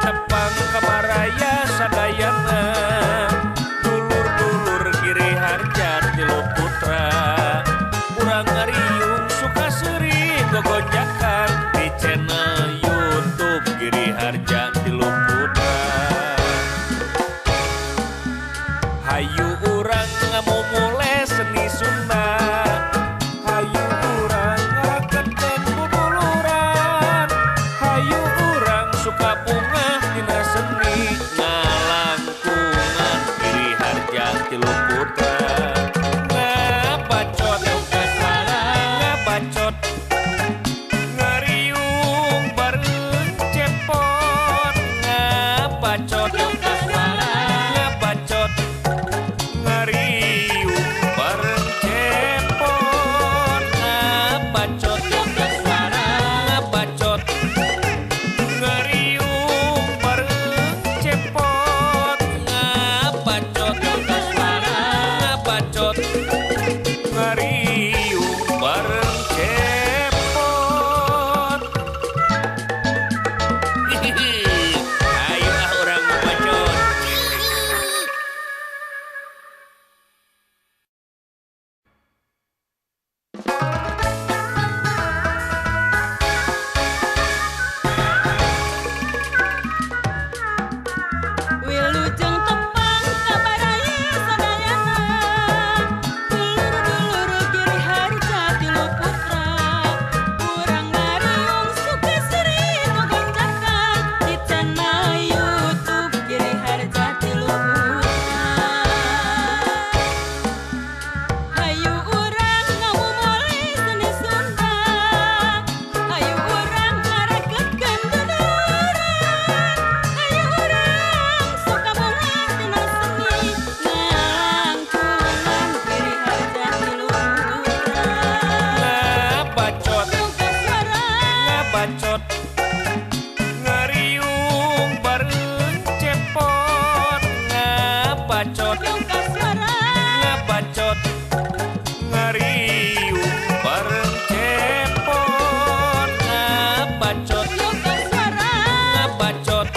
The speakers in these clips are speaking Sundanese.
tepang ka baraya sadayana. Dulur-dulur Giri Harja Tilu Putra, urang ngariung suka seuri gogonjakan di channel YouTube Giri Harja Tilu Putra. Hayu urang ngamumule seni Sunda, hayu urang ngaraketkeun duduluran, hayu urang suka bungah dina seni ngalangkungan Giri Harja Tilu Putra. Ngabacot ngabacot ngariung bareng cepot, ngabacot ngabacot ngariung bareng cepot, ngabacot ngabacot ngariung bareng cepot, ngabacot ngabacot ngariung bareng cepot. Hihihi, ayo ah urang ngabacot. Wilujeng tepang ka baraya sadayana, dulur-dulur Giri Harja Tilu Putra, urang ngariung suka seuri gogonjakan di channel YouTube Giri Harja Tilu Putra. Hayu urang ngamumule seni Sunda, hayu urang ngaraketkeun duduluran, hayu urang suka bungah dina seni ngalangkungan Giri Harja Tilu Putra. Ngabacot Yoga suara, ngabacot ngariung bareng cepot, ngabacot yoga suara, ngabacot ngariung bareng cepot, ngabacot yoga suara, ngabacot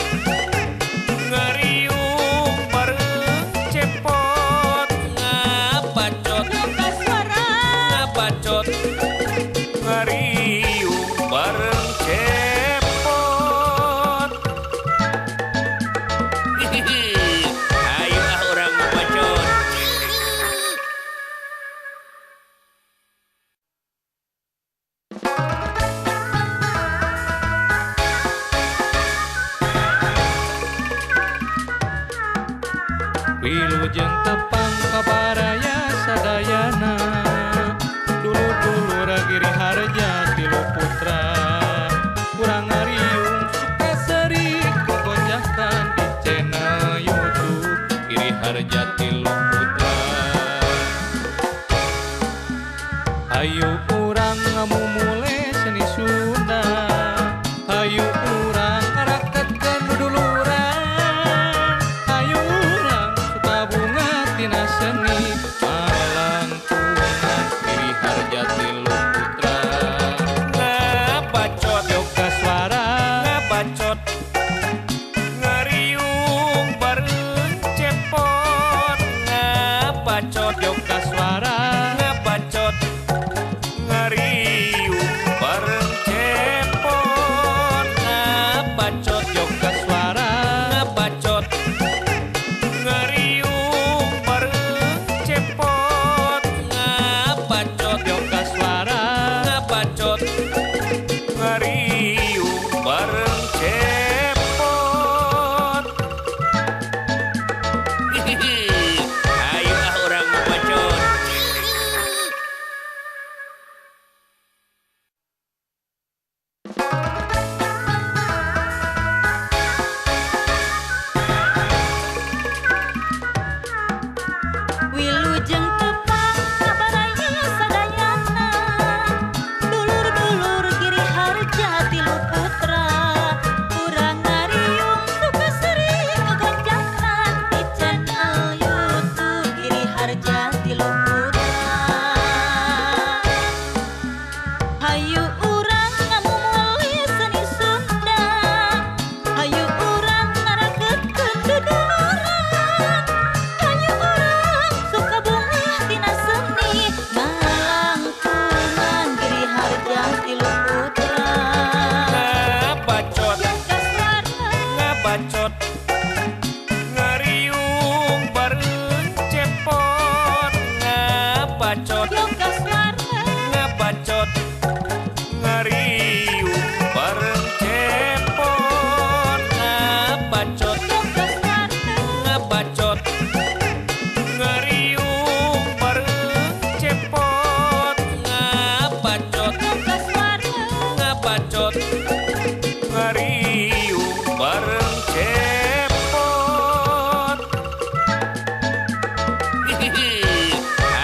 ngariung bareng cepot, ngabacot yoga suara, ngabacot ngariung bareng cepot. Hihihi, ayo ah urang ngabacot. Wilujeng tepang ka baraya sadayana, dulur-dulur Giri Harja Tilu Putra, urang ngariung suka seuri gogonjakan di channel YouTube Giri Harja Tilu Putra. Hayu urang ngamumule seni Sunda, hayu urang ngaraketkeun duduluran, hayu urang suka bungah tina seni ngalangkungan Giri Harja Tilu Putra. Ngabacot Yoga suara, ngabacot ngariung bareng cepot, ngabacot yoga suara, ngabacot ngariung bareng cepot, ngabacot yoga suara, ngabacot ngariung bareng cepot, ngabacot yoga suara, ngabacot ngariung bareng cepot. Hihihi, ayo ah urang ngabacot. Ngabacot ngabacot ngariung bareng cepot. Ngabacot ngabacot ngariung bareng cepot. Ngabacot ngabacot ngariung bareng cepot. Hihihi,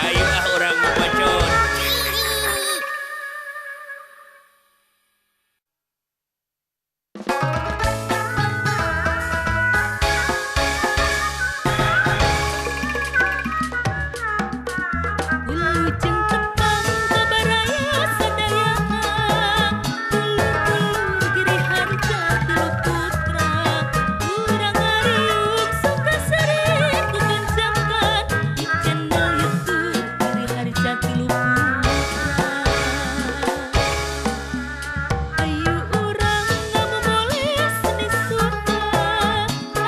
ayo ah urang ngabacot. Wilujeng tepang kabaraya sadayana, dulur-dulur Giri Harja tilu putra, urang ngariung suka sering gogonjakan di channel YouTube Giri Harja tilu putra. Ayo urang ngamumule seni Sunda,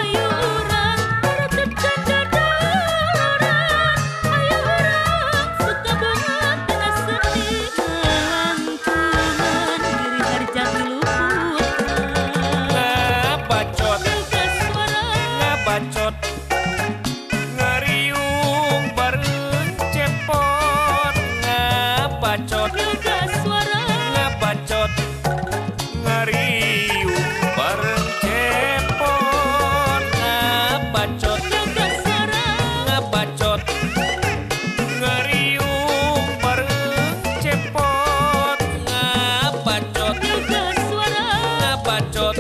ayo urang ngareketkeun daduluran, ayo urang suka banget dina seni ngalangkungan Giri Harja tilu putra. Ngabacot Yoga suara ngabacot ngariung bareng cepot. Ngabacot yoga suara ngabacot ngariung bareng cepot. Ngabacot yoga suara ngabacot ngariung bareng cepot. Ngabacot yoga suara ngabacot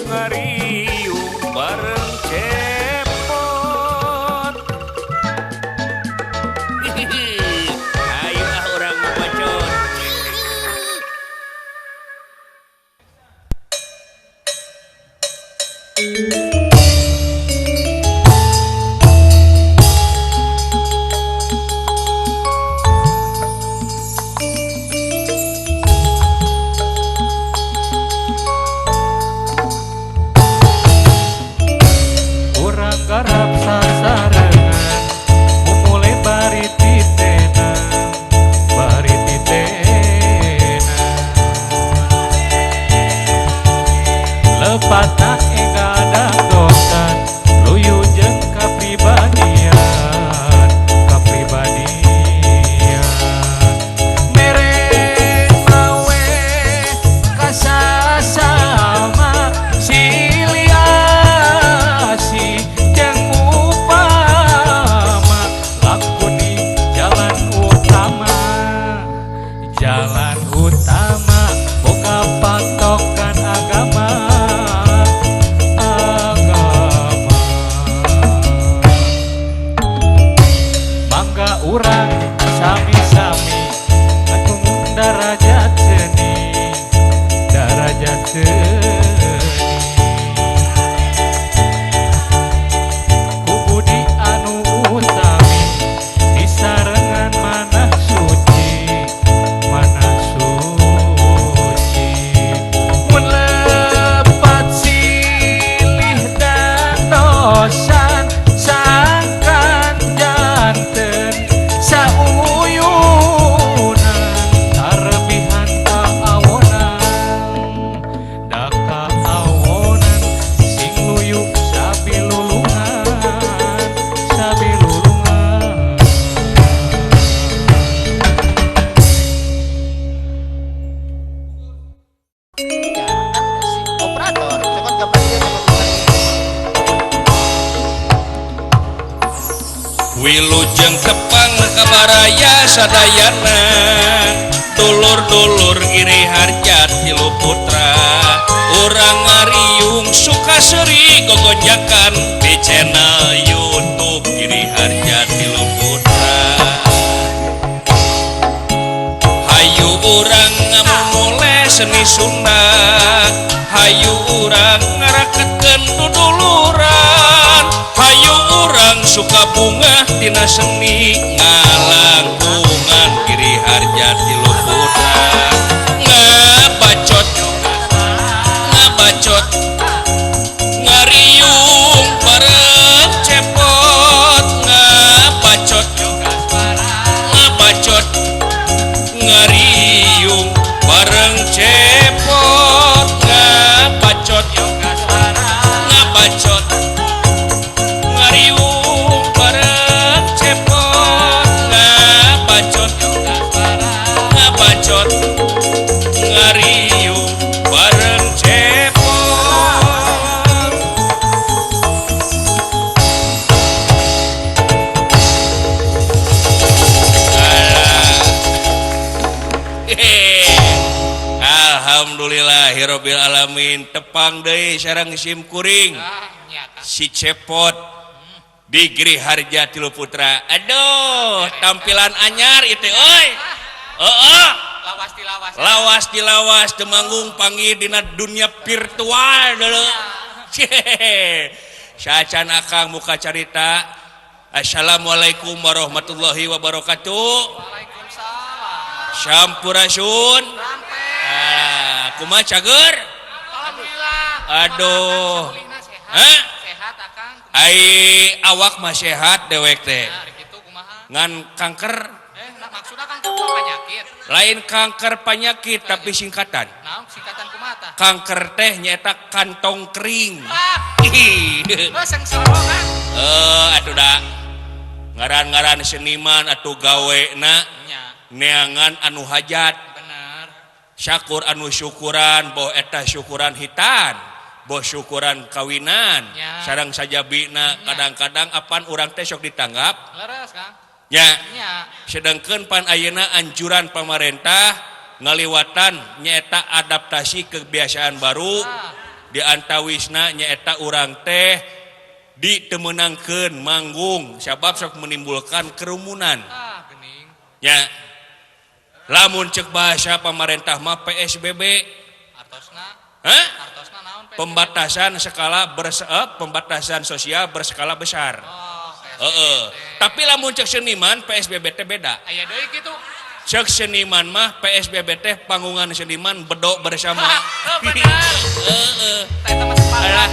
ngariung bareng cepot. Hihihi, ayo ah urang ngabacot. Urang garap sasarengan mumule bari titena, bari titena. Lepatna engadang dotan luyu jeung kapribadian, kapribadian. Mere mawe kasasama silih asih jeung upama lakoni jalan utama, jalan utama boga patokan agama, agama. Mangga urang sami-sami agung darajat seni, darajat seni. Ku budi anu utami disarengan manah suci, manah suci. Mun lepat silih dantosan sangkan janten sauyunan, karebihan kaawonan, da kaawonan sing luyu sabilulungan, sabilulungan. Ya, kan si operator, cokot gambar dia, cokot gambar. Wilujeng tepang kabaraya sadayana, dulur-dulur Giri Harja tilu putra, urang ngariung suka seuri gogonjakan di channel YouTube Giri Harja tilu putra. Hayu urang ngamumule seni Sunda, hayu urang ngaraketkeun duduluran, hayu urang suka bunga tina seni ngalangkungan Giri Harja tilu putra. Ngabacot ngabacot ngariung bareng cepot. Ngabacot Alhamdulillahirabbil alamin tepang deui sareng sim kuring si Cepot di Giri Harja Tilu Putra. Aduh, tampilan anyar itu euy. Heeh. Lawas dilawas. Lawas dilawas temanggung panggil dina dunia virtual dulu. Sacan akang muka carita. Assalamualaikum warahmatullahi wabarakatuh. Waalaikumsalam. Sampurasun. Rampes. Kumaha cager? Alhamdulillah. Aduh. Sehat. Hah? Sehat akang. Ai awak mah sehat dewek teh. Nah, kitu kumaha? Ngan kanker. Maksudna kanker penyakit. Lain kanker penyakit tapi singkatan. Naon singkatan kumaha tah? Kanker teh nyaeta kantong kering. Ah. Heuh sengsara Kang. Atuh da ngaran-ngaran seniman atuh gawena Nya. Neangan anu hajat. Bener. Syakur anu syukuran boh eta syukuran hitan, boh syukuran kawinan. Ya. Sareng sajabina kadang-kadang apan urang teh sok ditanggap. Leres Kang. Nya. Nya. Sedangkan pan ayeuna anjuran pamarentah ngaliwatan nyaeta adaptasi kebiasaan baru di antawisna nyaeta urang teh ditemenangkeun manggung sabab sok menimbulkan kerumunan. Ah, geuning. Nya. Lamun cek bahasa pamarentah mah PSBB. Artosna? Hah? Artosna naon PSBB? Pembatasan skala pembatasan sosial berskala besar. Oh, heeh. Tapi lamun cek seniman PSBB teh beda. Aya deui kitu. Cek seniman mah PSBB teh panggungan seniman bedok bersama. Heuh, bener. Heeh. Tah eta mah sepakat. Alah.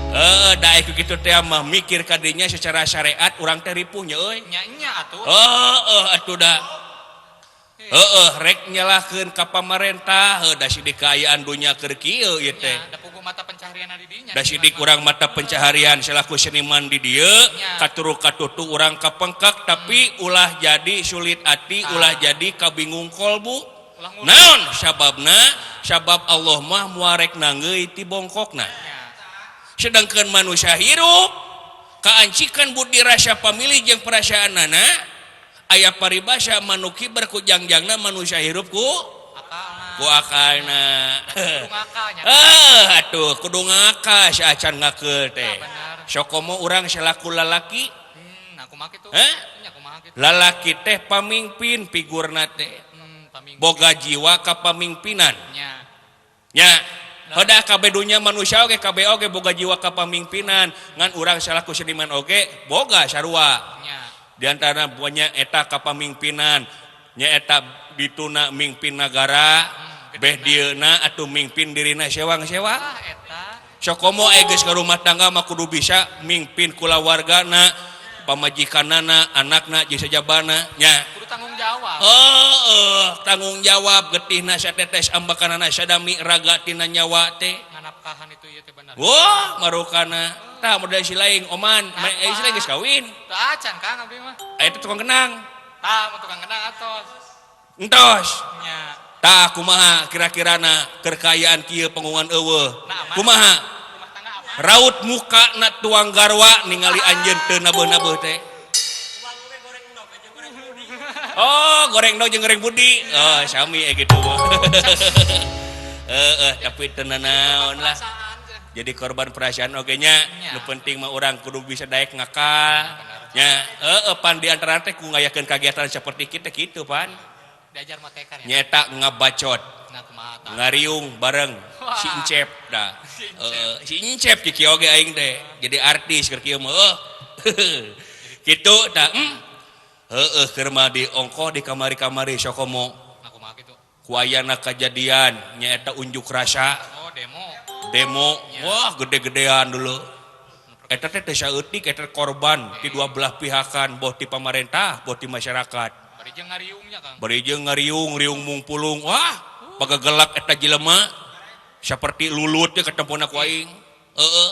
Heeh, da ku kitu teh mah mikir kadinya secara syariat urang teh ripuh nya euy. Nya nya atuh. Heeh, atuh da. Heeh, rek nyalahkeun ka pamarentah, heuh da sidik kaayaan dunya keur kieu ieu teh. Nya, da puguh mata pencaharian di dinya. Da sidik urang mata pencaharian selaku seniman di dieu, katuru katutu urang kapengkek tapi ulah jadi sulit ati, ulah jadi kabingung kolbu. Naon sababna? Sabab Allah mah muarek nanggeuy ti bongkokna. Sedangkan manusia hirup kaancikan budi rasa pamilih jeung perasaanana aya paribasa manuki berkujangjangna manusia hirup ku akalna. Ku akalna. Kudu ngakalnya. Atuh kudu ngakal saacan ngakeul teh. Sokomo urang selaku lalaki. Nah kumaha kitu? Nya kumaha kitu? Lalaki teh pamingpin figurna teh. Pamingpin. Boga jiwa kapamingpinan. Nya. Nya. Hoda kabeh dunya manusia oge kabeh oge boga jiwa kapamingpinan ngan urang selaku seniman oge boga sarua. Nya. Di antara banyak eta kapamingpinan nya eta dituna mingpin nagara beh dieuna atuh mingpin dirina sewang-sewang. Ah eta sokomo geus ka rumah tangga mah kudu bisa mingpin kulawargana, pamajikanana, anakna jeung sajabana nya. Kudu tanggung jawab. Heeh, tanggung jawab getihna satetes ambakanana sadami raga tina nyawa teh. Nganapkahan itu ieu teh bener. Wah, marukana. Tah model si lain oman, si lain geus kawin. Teu acan Kang abdi mah. Aya teh tukang kenang. Tah mun tukang kenang atos. Entos. Nya. Tah kumaha kira-kirana keur kaayaan kieu panggungan eueuh. Kumaha? Rumah tangga aman. Raut muka na tuang garwa ningali anjeun teu nabeuh-nabeuh teh. Oh, goreng endog jeung goreng budi. Oh, sami gitu. Heeh, tapi teu nanaon lah. Jadi korban perasaan oge nya, nu penting mah urang kudu bisa daek ngakal. Nya, heeh pan di antara teh ku ngayakeun kagiatan seperti kita kitu pan. Diajar motekan ya. Nyeta ngabacot. Nah kumaha tah? Ngariung bareng si Encep dah. Si Encep kieu oge aing teh. Jadi artis keur kieu mah heuh. Kitu tah. Heeh keur mah di ongkoh di kamari-kamari sokomo. Nah kumaha kitu? Ku ayana kajadian nyaeta unjuk rasa. Oh, demo. Demo. Wah, gede-gedean dulu. Eta teh teu saeutik eta korban ti dua belah pihakan boh ti pamarentah boh ti masyarakat. Bari jeung ngariungnya Kang. Bari jeung ngariung, riung mungpulung. Wah, pagagelak eta jelema seperti lulut teh ketempona ku aing. Heeh.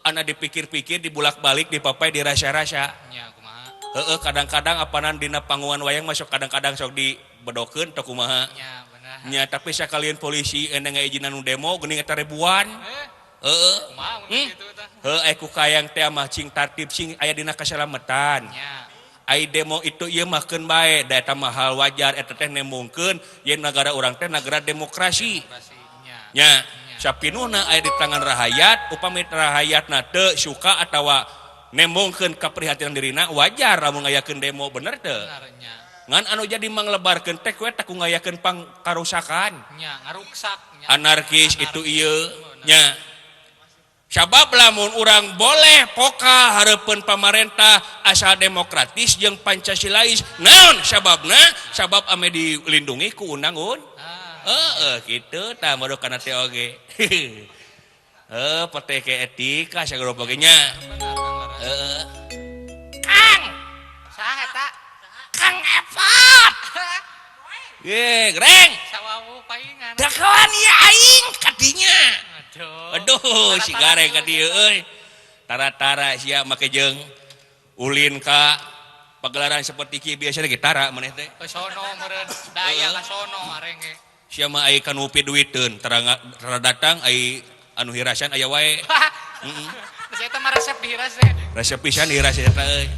Ana dipikir-pikir dibulak-balik dipapai dirasa-rasa. Nya kumaha? Heeh, kadang-kadang apanan dina panggungan wayang masuk kadang-kadang sok dibedokeun teu kumaha. Nya bener. Nya tapi sakalian polisi endang ngaijinan nu demo geuning eta ribuan. Heeh. Kumaha mun kitu tah? Heuh, ku kayang teh mah cing tartib cing aya dina kasalametan. Nya. Ai demo itu ieu mah keun bae, da eta mah hal wajar eta teh nembongkeun yen nagara urang teh nagara demokrasi. Demokrasi nya. Nya. Sapinuhna aya di tangan rahayat, upami rahayatna teu suka atawa nembongkeun kaprihatinan dirina wajar lamun ngayakeun demo bener teu? Ngan anu jadi manglebarkeun teh we teh ku ngayakeun pangkarusakan. Nya ngaruksak nya. Anarkis itu ieu nya. Sabab lamun urang boleh poka hareupeun pamarentah asal demokratis jeung Pancasilais. Naon sababna? Sabab ame dilindungi ku undang-undang. Heeh kitu tah meureun kana teh oge. Heuh peteke etika sagala oge nya. Heeh. Kang. Saha eta? Kang Efat. Ye, greng. Sawawu paingan. Dakawan ieu aing kadinya. Aduh, si gareng ka dieu euy. Tara-tara sia make jeung ulin ka pagelaran seperti kieu biasa ge tara maneh teh. Ka sono meureun, daya ka sono arenge. Sia mah ai ka nu piduiteun, tara datang ai anu hirasan aya wae. Heeh. Geus eta mah resep dihiras teh. Resep pisan dihiras eta euy.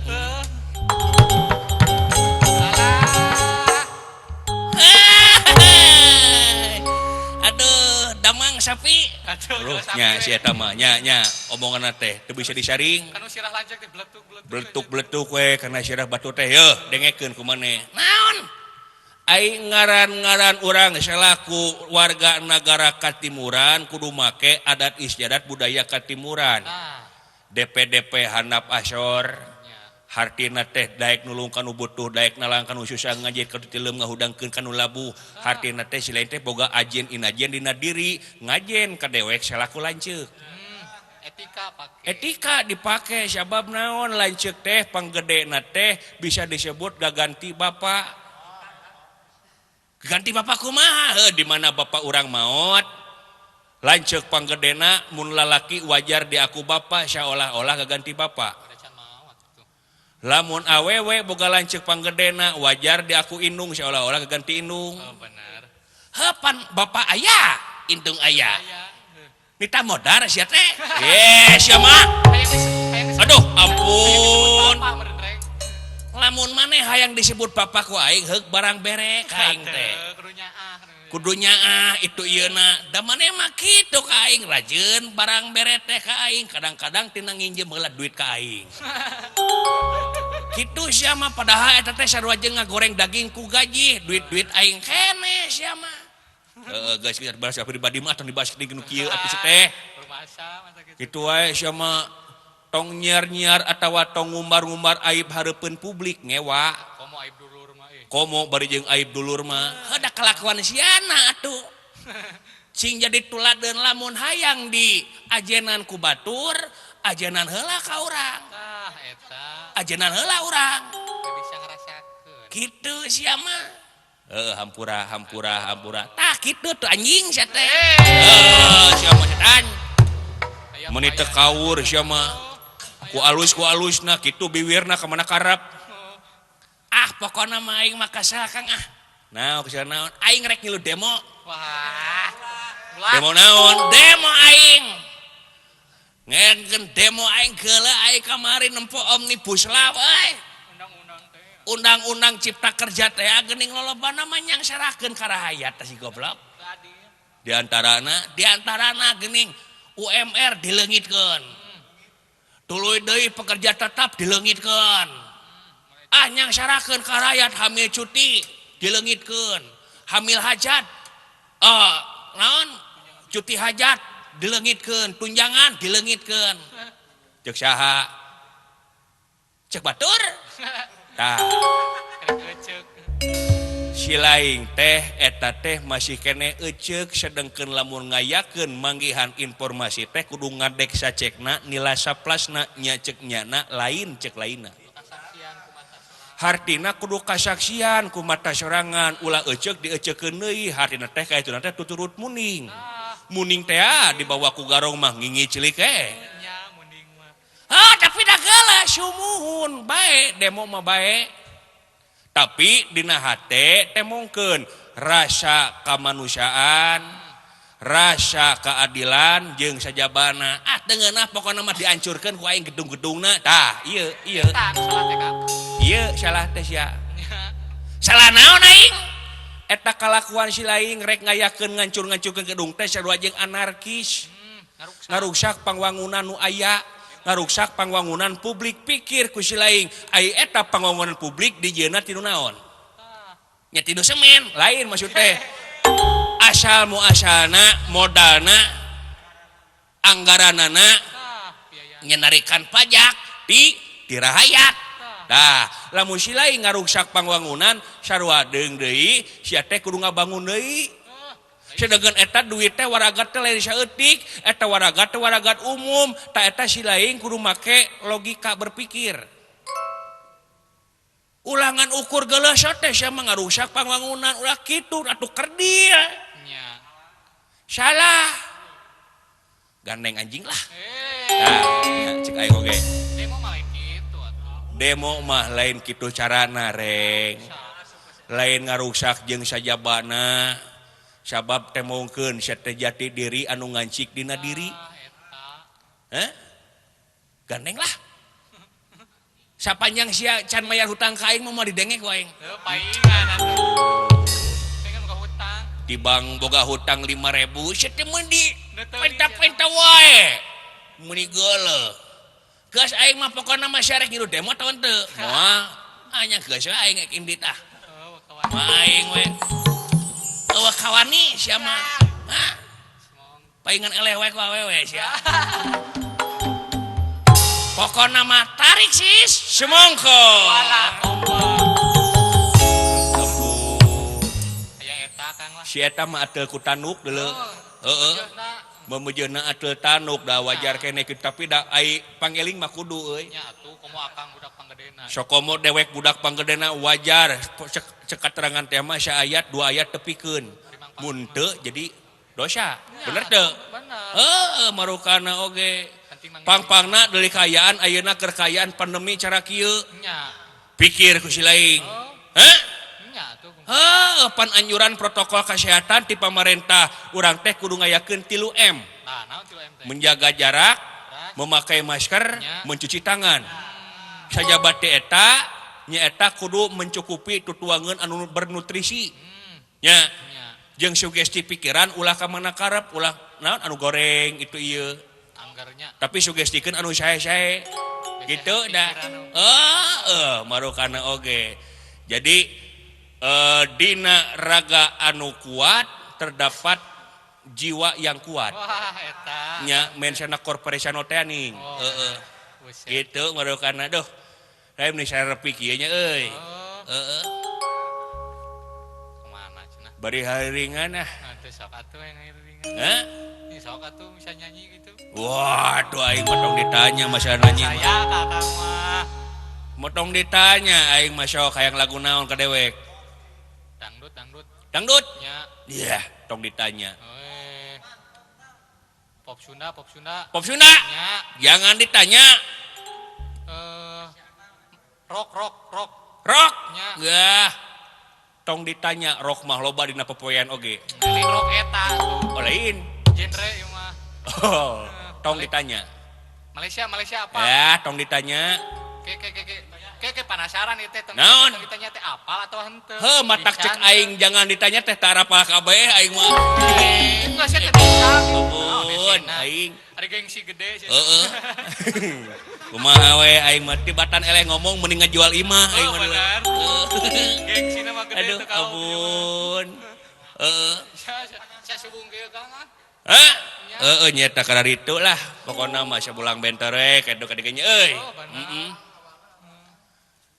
Aduh, damang sapi. Aduh, nya si eta mah nya nya omonganna teh teu bisa disaring. Kanu sirah lanceuk teh bletuk-bletuk. Bletuk-bletuk we kana sirah batu teh yeuh dengekeun ku maneh. Naon? Ai ngaran-ngaran urang salaku warga nagara Katimuran kudu make adat istiadat budaya Katimuran. DPDP handap asor. Hartina teh daek nulung kanu butuh, daek nalang kanu susah ngajit kanu tilem ngahudangkeun kanu labuh. Hartina teh si lain teh boga ajen inajen dina diri, ngajen ka dewek salaku lanceuk. Etika pake. Etika dipake sabab naon lanceuk teh panggedena teh bisa disebut gaganti bapak. Ganti bapak kumaha? Heuh di mana bapak urang maot? Lanceuk panggedena mun lalaki wajar diaku bapak seolah-olah gaganti bapak. Lamun awewe boga lanceuk panggedena wajar diaku indung seolah-olah gaganti indung. Oh, benar. Heuh bapak aya, indung aya. Nita modar sia teh. Ye sia mah. Aduh ampun. Lamun maneh hayang disebut bapak ku aing heuk barang bere ka aing teh. Kudu nyaah itu ieuna. Da maneh mah kitu ka aing rajin barang bere teh ka aing kadang-kadang tina nginjem heula duit ka aing. Kitu sia mah padahal eta teh sarua jeung ngagoreng daging ku gaji, duit-duit aing keneh sia mah. Heeh geus bahasa pribadi mah tong dibahas di nu kieu atuh teh. Kitu wae sia mah tong nyiar-nyiar atawa tong ngumbar-ngumbar aib hareupeun publik ngewa. Komo aib dulur mah euy. Komo bari jeung aib dulur mah. Heuh da kalakuan siana atuh. Cing jadi tuladeun lamun hayang di ajenan ku batur, ajenan heula ka urang. Tah eta. Ajenan heula urang. Teu bisa ngarasakeun. Kitu sia mah. Heuh hampura hampura hampura. Tah kitu tuh anjing sia teh. Heuh sia mah setan. Meuni teu kaur sia mah. Ku alus-ku alusna kitu biwirna ka mana karep. Ah pokona mah aing mah kesel Kang ah. Nah, kesel naon? Aing rek ngilu demo. Wah. Demo naon? Demo aing. Ngeunkeun demo aing geuleuh aing kamari nempo Omnibus Law euy. Undang-undang teh. Undang-undang Cipta Kerja teh geuning lolobana mah nyangsarakeun ka rahayat teh si goblok. Di antarana geuning UMR dileungitkeun. Tuluy deui pekerja tetap dileungitkeun. Ah nyangsarakeun ka rakyat hamil cuti dileungitkeun. Hamil hajat naon? Cuti hajat dileungitkeun, tunjangan dileungitkeun. Ceuk saha? Ceuk batur. Tah. Si laing teh eta teh masih keneh eceuk sedengkeun lamun ngayakeun manggihan informasi teh kudu ngadek sacekna nila saplasna nya ceuk nyana lain cek lainna. Hartina kudu kasaksian ku mata sorangan ulah eceuk dieceukeun deui hartina teh kaituna teh tuturut muning. Muning teh dibawa ku garong mah ngingi cilik eh. Ah tapi da geula sumuhun bae demo mah bae. Tapi dina hate temongkeun rasa kamanusiaan, rasa keadilan jeung sajabana. Ah teu ngeunah pokona mah dihancurkeun ku aing gedung-gedungna. Tah, ieu ieu. Tah salah teh Kang. Ieu salah teh sia. Salah naon aing? Eta kalakuan si laing rek ngayakeun ngancur-ngancurkeun gedung teh sarua jeung anarkis. Ngaruksak pangwangunan nu aya, ngaruksak pangwangunan publik. Pikir ku si laing, ai eta pangwangunan publik dijieunna ti nu naon? Nya ti nu semen, lain maksud teh. Asal muasalna modalna anggaranana nyenarikan pajak di dirahayat. Nah, lamun si laing ngaruksak pangwangunan sarua deung deui sia teh kudu ngabangun deui. Sedangkan eta duit teh waragat teh lain saeutik, eta waragat teh waragat umum, ta eta si laing kudu make logika berpikir. Ulangan ukur geuleuh teh sia mah ngarusak pangwangunan ulah kitu atuh kerdil. Nya. Salah. Gandeng anjing lah. Nah, ya, cek aing oge. Demo mah lain kitu atuh. Demo mah lain kitu carana reng. Lain ngaruksak jeung sajabana. Sabab temongkeun sia teh jati diri anu ngancik dina diri. Hah? Gandeng lah. Sapanjang sia can mayar hutang ka aing mah moal didenge ku aing. Teu paingan atuh. Pengen boga hutang. Di bank boga hutang 5.000 sia teh mun di penta-penta wae. Meni geuleuh. Geus aing mah pokona mah sia rek ngilu demo atawa henteu. Moal hanya geus we aing rek indit ah. Mah aing we. Eueuh kawani sia mah. Hah? Paingan eleh we ku awewe sia. Pokona mah tarik sis semongko. Walah kompo. Aya eta Kang lah. Si eta mah ateul ku tanduk deuleu. Heeh. Memejeuna ateul tanduk da wajar keneh kitu tapi da ai pangeling mah kudu euy. Nya atuh komo akang budak panggedena. Sokomo dewek budak panggedena wajar. Cek katerangan teh mah saayat dua ayat tepikeun. Mun teu jadi dosa. Bener teu? Bener. Heeh, marukana oge. Pang-pangna deui kaayaan ayeuna keur kaayaan pandemi cara kieu. Nya. Pikir ku si laing. Hah? Nya atuh. Heuh, pan anjuran protokol kesehatan ti pamarentah urang teh kudu ngayakeun 3M. Nah, naon 3M teh? Menjaga jarak, memakai masker, mencuci tangan. Sajaba teh eta nyaeta kudu mencukupi tutuangeun anu bernutrisi. Nya. Jeung sugesti pikiran ulah ka mana karep, ulah naon anu goreng itu ieu. Anggarnya. Tapi sugestikeun anu sae-sae. Gitu dah. Heeh, marukana oge. Jadi dina raga anu kuat terdapat jiwa yang kuat. Wah, eta. Nya mensana corporation teh ning. Heeh. Gitu marukana duh. Lain meni sarepi kieu nya euy. Heeh. Kumaha cenah? Bari haringan ah. Teu sok atuh yang haringan. Hah? Ih sok atuh bisa nyanyi gitu. Waduh aing mah tong ditanya masalah nyanyi. Saya kakak mah. Motong ditanya aing mah sok hayang lagu naon ka dewek. Dangdut, dangdut. Dangdut? Nya. Iya, tong ditanya. Pop Sunda, pop Sunda. Pop Sunda? Nya. Jangan ditanya. Rock, rock, rock. Rock? Nya. Gah. Tong ditanya rock mah loba dina popoean oge. Lain rock eta. Oh, lain. Genre ieu mah. Oh, tong ditanya. Malaysia, Malaysia apa? Ya, tong ditanya. Ke ke ke ke. Ke ke penasaran ieu teh. Naon? Tong ditanya teh apal atau henteu? Heuh, matak cek aing jangan ditanya teh tara apal kabeh aing mah. Enggak sia teh bisa. Ampun, aing. Ada gengsi gede sih. Heeh. Kumaha we aing mah tibatan eleh ngomong mending ngajual imah aing mah. Bener. Gengsi mah gede Aduh, teu kaum. ampun. Heeh. Sia subung kieu Kang ah. Hah? Heeh nyeta kararitu lah. Pokona mah sabulang benter we kedo ka dieu euy. Heeh.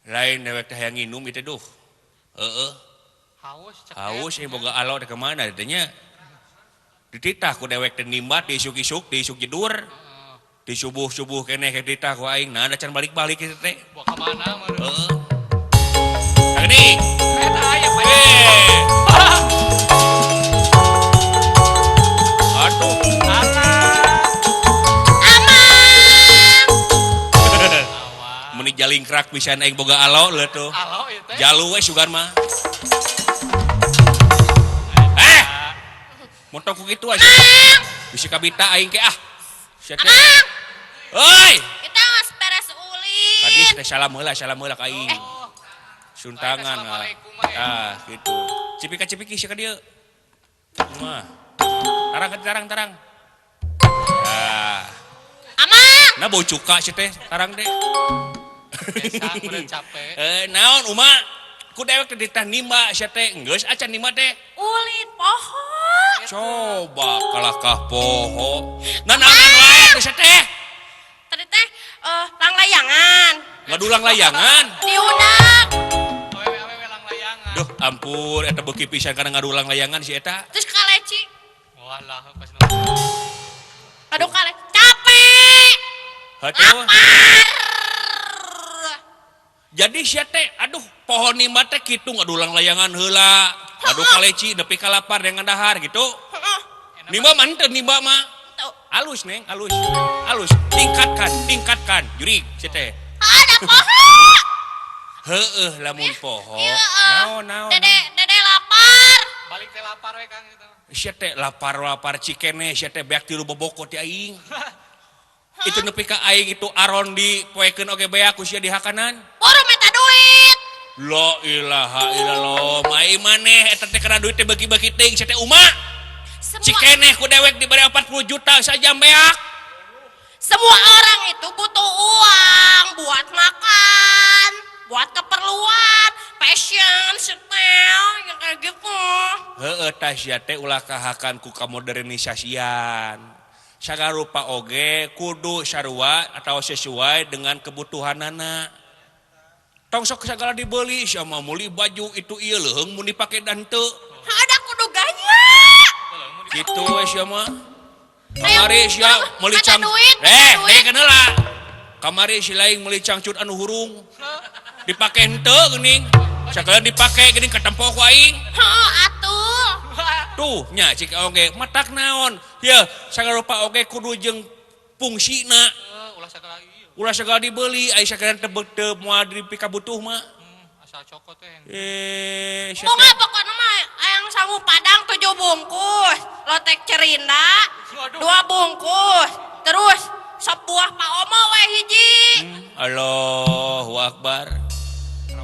Lain dewek teh hayang nginum ieu teh duh. Heeh. Haus cek. Haus ieu boga alo teh kemana teh nya? Dititah ku dewek teh nimbat diisuk-isuk, diisuk jedur. Di subuh-subuh keneh ke dititah ku aing. Nah, da can balik-balik ieu teh. Bawa ka mana meureun? Heeh. Tadi. Eta aya pa. Aduh. Alah. Amang. Meni jalingkrak pisan aing boga alo leuh tuh. Alo ieu teh. Jalu we sugan mah. Montong ku kitu aja. Bisi kabita aing ke ah. Sia teh. Oi. Kita geus beres ulin. Tadi teh salam heula ka aing. Suntangan ah. Ah, gitu. Cipika cipiki sia ka dieu. Mah. Tarang tarang tarang. Ah. Amang. Nah bau cuka sia teh, tarang teh. Biasa udah capek. Naon Uma? Ku dewek teh ditah nimba sia teh, geus acan nimba teh. Ulin poho. Coba kalakah poho. Nanaonan wae teh sia teh. Tadi teh langlayangan. Ngadulang layangan. Diudak. Awewe-awewe lang layangan. Duh, ampun eta beuki pisan kana ngadulang layangan si eta. Terus kaleci. Walah pas Aduh kale capek. Hatuh. Lapar. Jadi sia teh aduh pohon nimba teh kitu ngadulang layangan heula. Aduh kaleci nepi ka lapar dengan dahar gitu. Heeh. Nimba mah henteu nimba mah. Tuh. Alus neng, alus. Alus, tingkatkan, tingkatkan. Jurig sia teh. Ada poho. Heueuh lamun poho. Iya, Naon naon. Dede, dede lapar. Balik teh lapar we Kang itu. Sia teh lapar-lapar cikene sia teh beak tilu boboko ti aing. Itu nepi ka aing itu aron di poekeun oge beak ku sia di hakanan. Boro minta duit. La ilaha illallah. Mai maneh eta teh kana duit teh bagi-bagi teuing sia teh uma. Semua Cikeneh ku dewek dibere 40 juta sajam beak. Semua orang itu butuh uang buat makan, buat keperluan, passion, style, yang kayak gitu. Heeh tah sia teh ulah kahakan ku kamodernisasian. Sagarupa oge kudu sarua atau sesuai dengan kebutuhanana. Tong sok sagala dibeli sia mah meuli baju itu ieu leuheung mun dipake dan teu. Ada kudu gaya. Kitu we sia mah. Kamari sia meuli Kata cang. duit, kata duit. Dengekeun heula. Kamari si laing meuli cangcut anu hurung. Dipake henteu geuning. Sagala dipake geuning katempo ku aing. Heuh, atuh. Tuh nya cik oge matak naon. Yeuh, sagarupa oge kudu jeung fungsina. Ulah sagala ieu. Ulah sagala dibeli ai sagala teu teu moal dipikabutuh mah. Asal cokot teh. Sia Bunga teh. pokoknya mah ayang sangu padang 7 bungkus, lotek cerinda Waduh. 2 bungkus, terus sop buah Pak Omo we hiji. Allahu Akbar.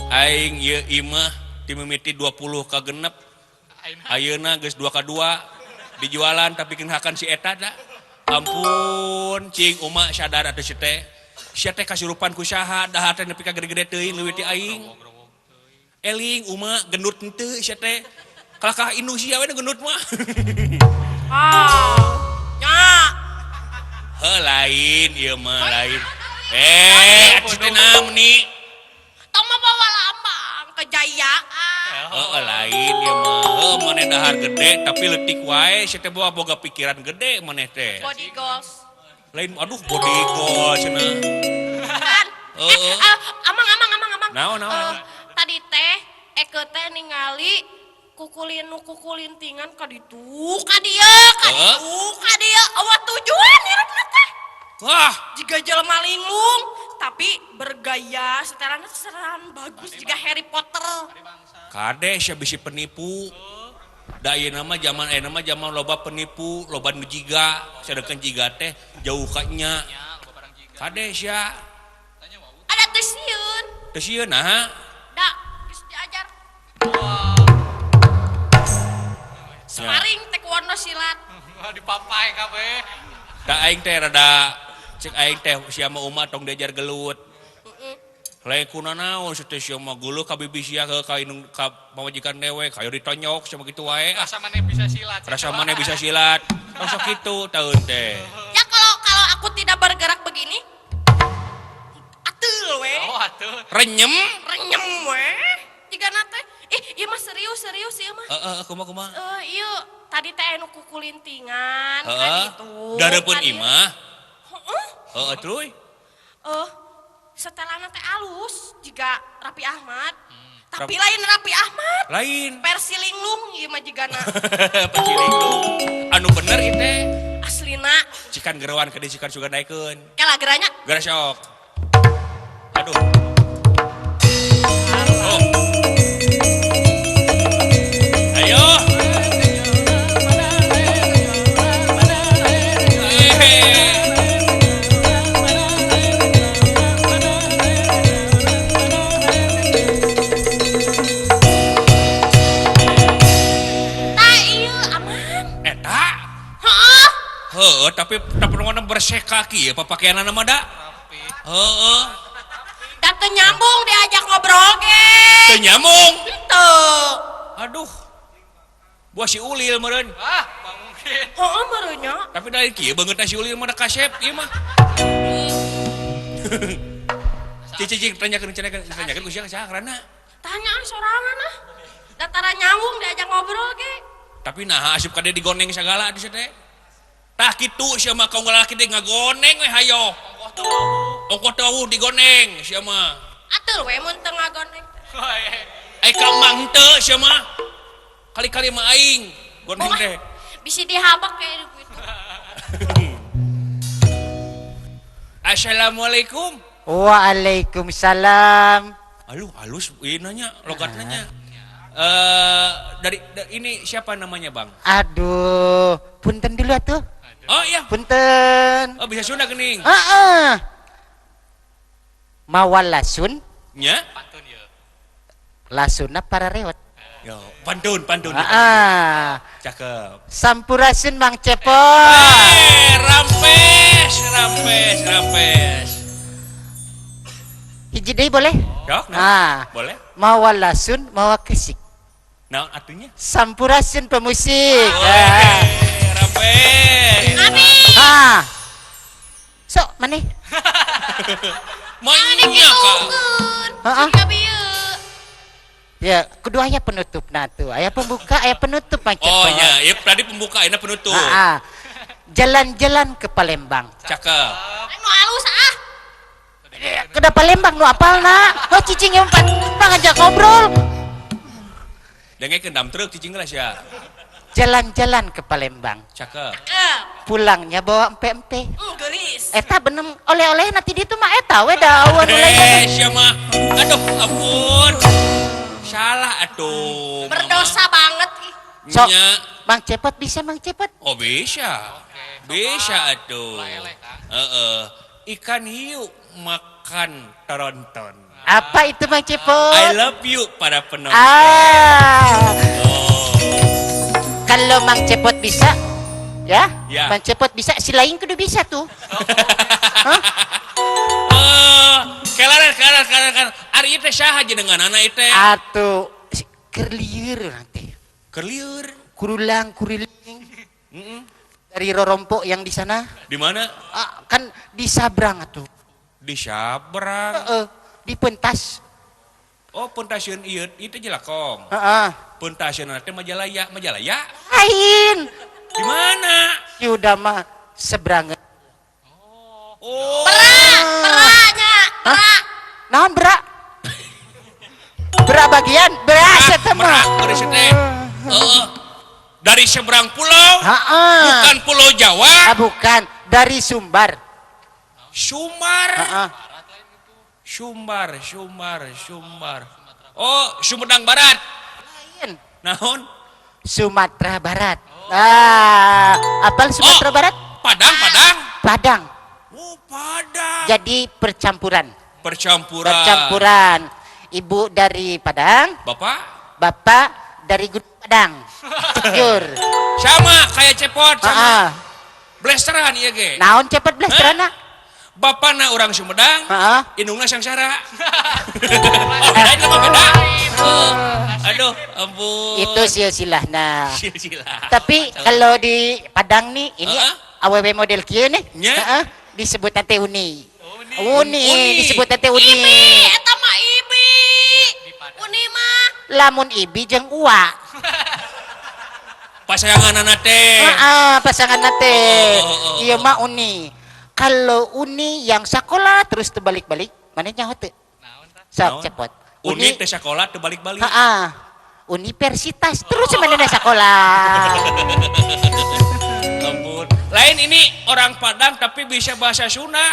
Aing ieu imah ti mimiti 20 ka genep. Ayeuna geus 2 ka 2 dijualan tapi keun hakan si eta da. Ampun, cing uma sadar atuh si teh. Sia teh kasurupan ku saha dahar teh nepi ka gede-gede teuing leuwih ti aing. Eling uma gendut henteu sia teh. Kalakah indung sia we nu gendut mah. Ah. Nya. Heuh lain ieu mah lain. Atuh teh naon ni? Tong mah bawa lambang kejayaan. Heeh lain ieu mah. Heuh maneh dahar gede tapi leutik wae sia teh bawa boga pikiran gede maneh teh. Body goals. Lain aduh body goals cenah. Kan? Heeh. Amang amang amang amang. Naon, naon, naon? Tadi teh eke teh ningali kukulin nu kukulintingan ka ditu ka dieu ka Heeh. ditu ka dieu eueuh tujuan hirupna teh. Wah, Jiga jelema linglung tapi bergaya setelannya setelan bagus jiga Harry Potter. Kade sia bisi penipu. Da ayeuna mah zaman ayeuna mah zaman loba penipu, loba nu jiga, sedengkeun jiga teh jauh ka nya. Kade sia Ada teu sieun. teu sieun naha? Da geus diajar. Sparring taekwondo silat. Dipapai kabeh. Da aing teh rada cek aing teh sia mah uma tong diajar gelut. Lain kuna naon sia teh sia mah geuleuh ka bibi sia ka indung ka pamajikan dewek hayo ditonyok sia mah kitu wae. Ah, Rasa maneh bisa silat. rasa maneh bisa silat. Tong sok kitu taeun teh. Ya kalau aku tidak bergerak begini atul we. Oh atuh. Renyem. Renyem we. Jigana teh ih ieu mah serius serius ieu mah. Heeh, kumaha kumaha? Ieu tadi teh anu kukulintingan ka Heeh. ditu. Dareupeun ka dieu. imah. Heeh. Heeh, tuluy. Setelana teh alus jiga Raffi Ahmad. Tapi lain Raffi Ahmad. Lain. Versi linglung ieu mah jigana. Versi linglung. Anu bener ieu teh. Aslina. Cikan geroan ke cikan sugan naikeun. Kela geranya. Geura sok. Aduh. Oh. Ayo. Heeh, tapi tapi bersih kaki ya papakaianana mah da. Heeh. Da teu nyambung diajak ngobrol ge. Teu nyambung. Henteu. Aduh. Buah si Ulil meureun. Ah, mungkin. Heeh meureun nya. Tapi dari kieu beungeutna si Ulil mah da kasep ieu mah. Cik cik tanyakeun tanyakeun tanyakeun ku sia saha ngaranna? Tanyaan sorangan ah. Da tara nyambung diajak ngobrol ge. Tapi naha asup ka dieu digoneng sagala di teh. Tah kitu sia mah kaum lalaki teh ngagoneng we hayo. Ongkoh teu awuh digoneng sia mah. Atur we mun teu ngagoneng. Ai ka mang teu sia mah. Kali-kali mah aing goneng teh. Bisi dihabek kayak gitu. Assalamualaikum. Waalaikumsalam. Aduh, halus ieu nanya, logat nanya. Dari ini siapa namanya, Bang? Aduh, punten dulu atuh. Oh iya. Punten. Oh, bisa Sunda geuning. Heeh. Mawa lasun? Nya? Pantun ieu. Lasunna para rewet. Yo, pantun, pantun. Heeh. Cakep. Sampurasun Mang Cepot. Rampes, rampes, rampes. Hiji deui boleh? Dok, nah. Ah. Boleh. Mawa lasun, mawa kesik. Naon atunya? Sampurasun pemusik. Oh, rampes. Amin. Ah. Sok maneh? Manya ka. Heeh. Siga bieu. Ya, kudu aya penutupna tuh. Aya pembuka, aya penutup Mang Cepot. Oh iya, ya, tadi pembuka, ini penutup. Ah, Jalan-jalan ke Palembang. Cakep. Anu alus ah. Ke Palembang nu apalna? Oh cicing yang empat ngajak ngobrol. Dengekeun dam truk cicing geus ya. Jalan-jalan ke Palembang. Cakep. Pulangnya bawa empe-empe. Geulis. Eta benem oleh-oleh nanti ditu mah eta we da awan ulai. Sia mah. Aduh, ampun. Salah atuh. Berdosa banget ih. Sok. Mang Cepot bisa Mang Cepot? Oh bisa. Bisa atuh. Heeh. Ikan hiu makan tronton. Apa itu Mang Cepot? I love you para penonton. Ah. Oh. Kalau Mang Cepot bisa, ya? Ya. Mang Cepot bisa, si lain kudu bisa tuh. Hah? Kelaran, kelaran, kelaran. Ari teh saha jenenganana ieu teh? Atuh kerlieur nanti. Kerlieur. Kurulang, kuriling. Dari rorompok yang di sana. Di mana? Ah, kan di Sabrang atuh. Di Sabrang. Di pentas. Oh, pentasieun ieu ieu teh Jelakong. Heeh. Pentasieun teh Majalaya, Majalaya. Lain. Di mana? Sudah mah seberangan. Oh. Berak, beraknya, berak. Naon berak? Berak bagian, berak eta mah. Berak beres teh. Heeh. Dari seberang pulau. Heeh. Bukan Pulau Jawa. Ah, bukan, dari Sumbar. Sumbar. Heeh. Sumbar, Sumbar, Sumbar. Oh, Sumedang Barat. Lain. Naon? Sumatera Barat. Ah, apal Sumatera Barat? Padang, Padang. Padang. Oh, Padang. Jadi percampuran. Percampuran. Percampuran. Ibu dari Padang, Bapak? Bapak dari Gunung Padang. Jujur. Sama kayak Cepot, sama. Heeh. Blasteran ieu ge. Naon Cepot blasteran? Bapana orang Sumedang, heeh. Indungna Sangsara. Oh, beda itu mah beda. Aduh, ampun. Itu silsilahna. Silsilah. Tapi kalau di Padang nih, ini awewe model kieu nih, heeh, disebut teh uni. Uni, disebut teh uni. Ibi, eta mah ibi. Uni mah. Lamun ibi jeung ua. Pasanganna teh. Heeh, pasanganna teh. Ieu mah uni. Kalau uni yang sekolah terus terbalik-balik, mana nyaho teu? Sok Cepot. Uni teh sekolah terbalik-balik. Heeh. Universitas terus manehna sekolah. Ampun. Lain ini orang Padang tapi bisa bahasa Sunda.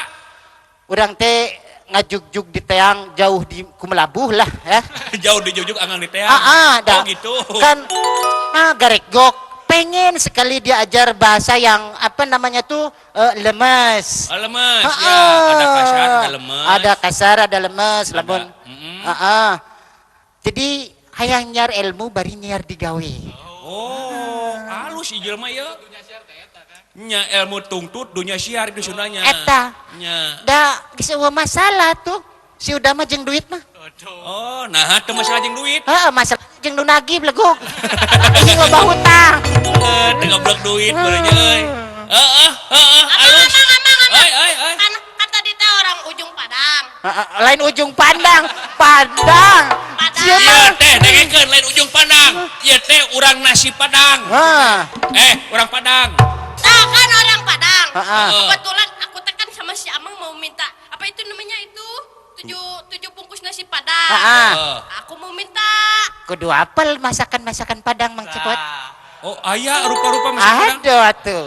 Urang teh ngajugjug di teang jauh di kumelabuh lah ya. Jauh di jugjug angang di teang. Heeh, oh gitu. Kan nah garekgok pengen sekali diajar bahasa yang apa namanya tuh lemes. Oh, lemes ya, ada kasar, ada lemes. Ada kasar, ada lemes, lamun. Heeh. Jadi hayang nyar ilmu bari nyar digawe. Oh, halus ieu jelema ieu. Nya ilmu tungtut dunya siar itu Sundanya. Eta. Nya. Da geus eueuh masalah tuh. Si udah mah jeung duit mah. Oh, nah teu masalah jeung duit. Heeh, masalah jeung nu nagih beleguk. Anjing loba hutang. Teu goblok duit beureunya euy. Heeh, heeh, alus. Amang. Euy, euy, euy. Kan tadi teh orang ujung Padang. Heeh, lain ujung pandang, Padang. Padang. Sieun Ieu mah. teh dengekeun lain ujung Padang. Ieu teh urang nasi Padang. Heeh. Urang Padang. Nah, kan orang Padang. Heeh. Kebetulan aku teh kan sama si Amang mau minta apa itu namanya itu? Tujuh bungkus nasi Padang. Heeh. Aku mau minta. Kudu apel masakan-masakan Padang Mang Cepot. Oh, aya rupa-rupa masakan Padang. Aduh atuh.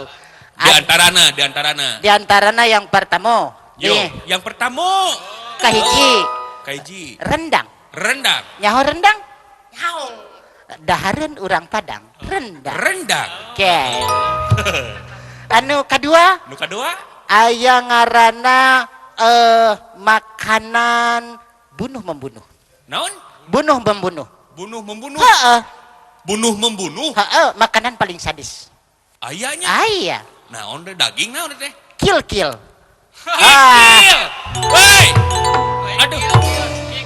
Di antarana, di antarana. Di antarana yang pertama, Yo, nih, yang pertama kahiji kahiji rendang. Rendang. Nyaho rendang? Nyaho. Dahareun urang Padang, rendang. Rendang. Oke. Anu kadua? Nu kadua? Aya ngaranna makanan bunuh membunuh. Naon? Bunuh membunuh. Bunuh membunuh. Heeh. Bunuh membunuh. Heeh, makanan paling sadis. Ayanya. Aya. Naon teh daging naon teh? Kill kill. Kikil. Woi. Aduh.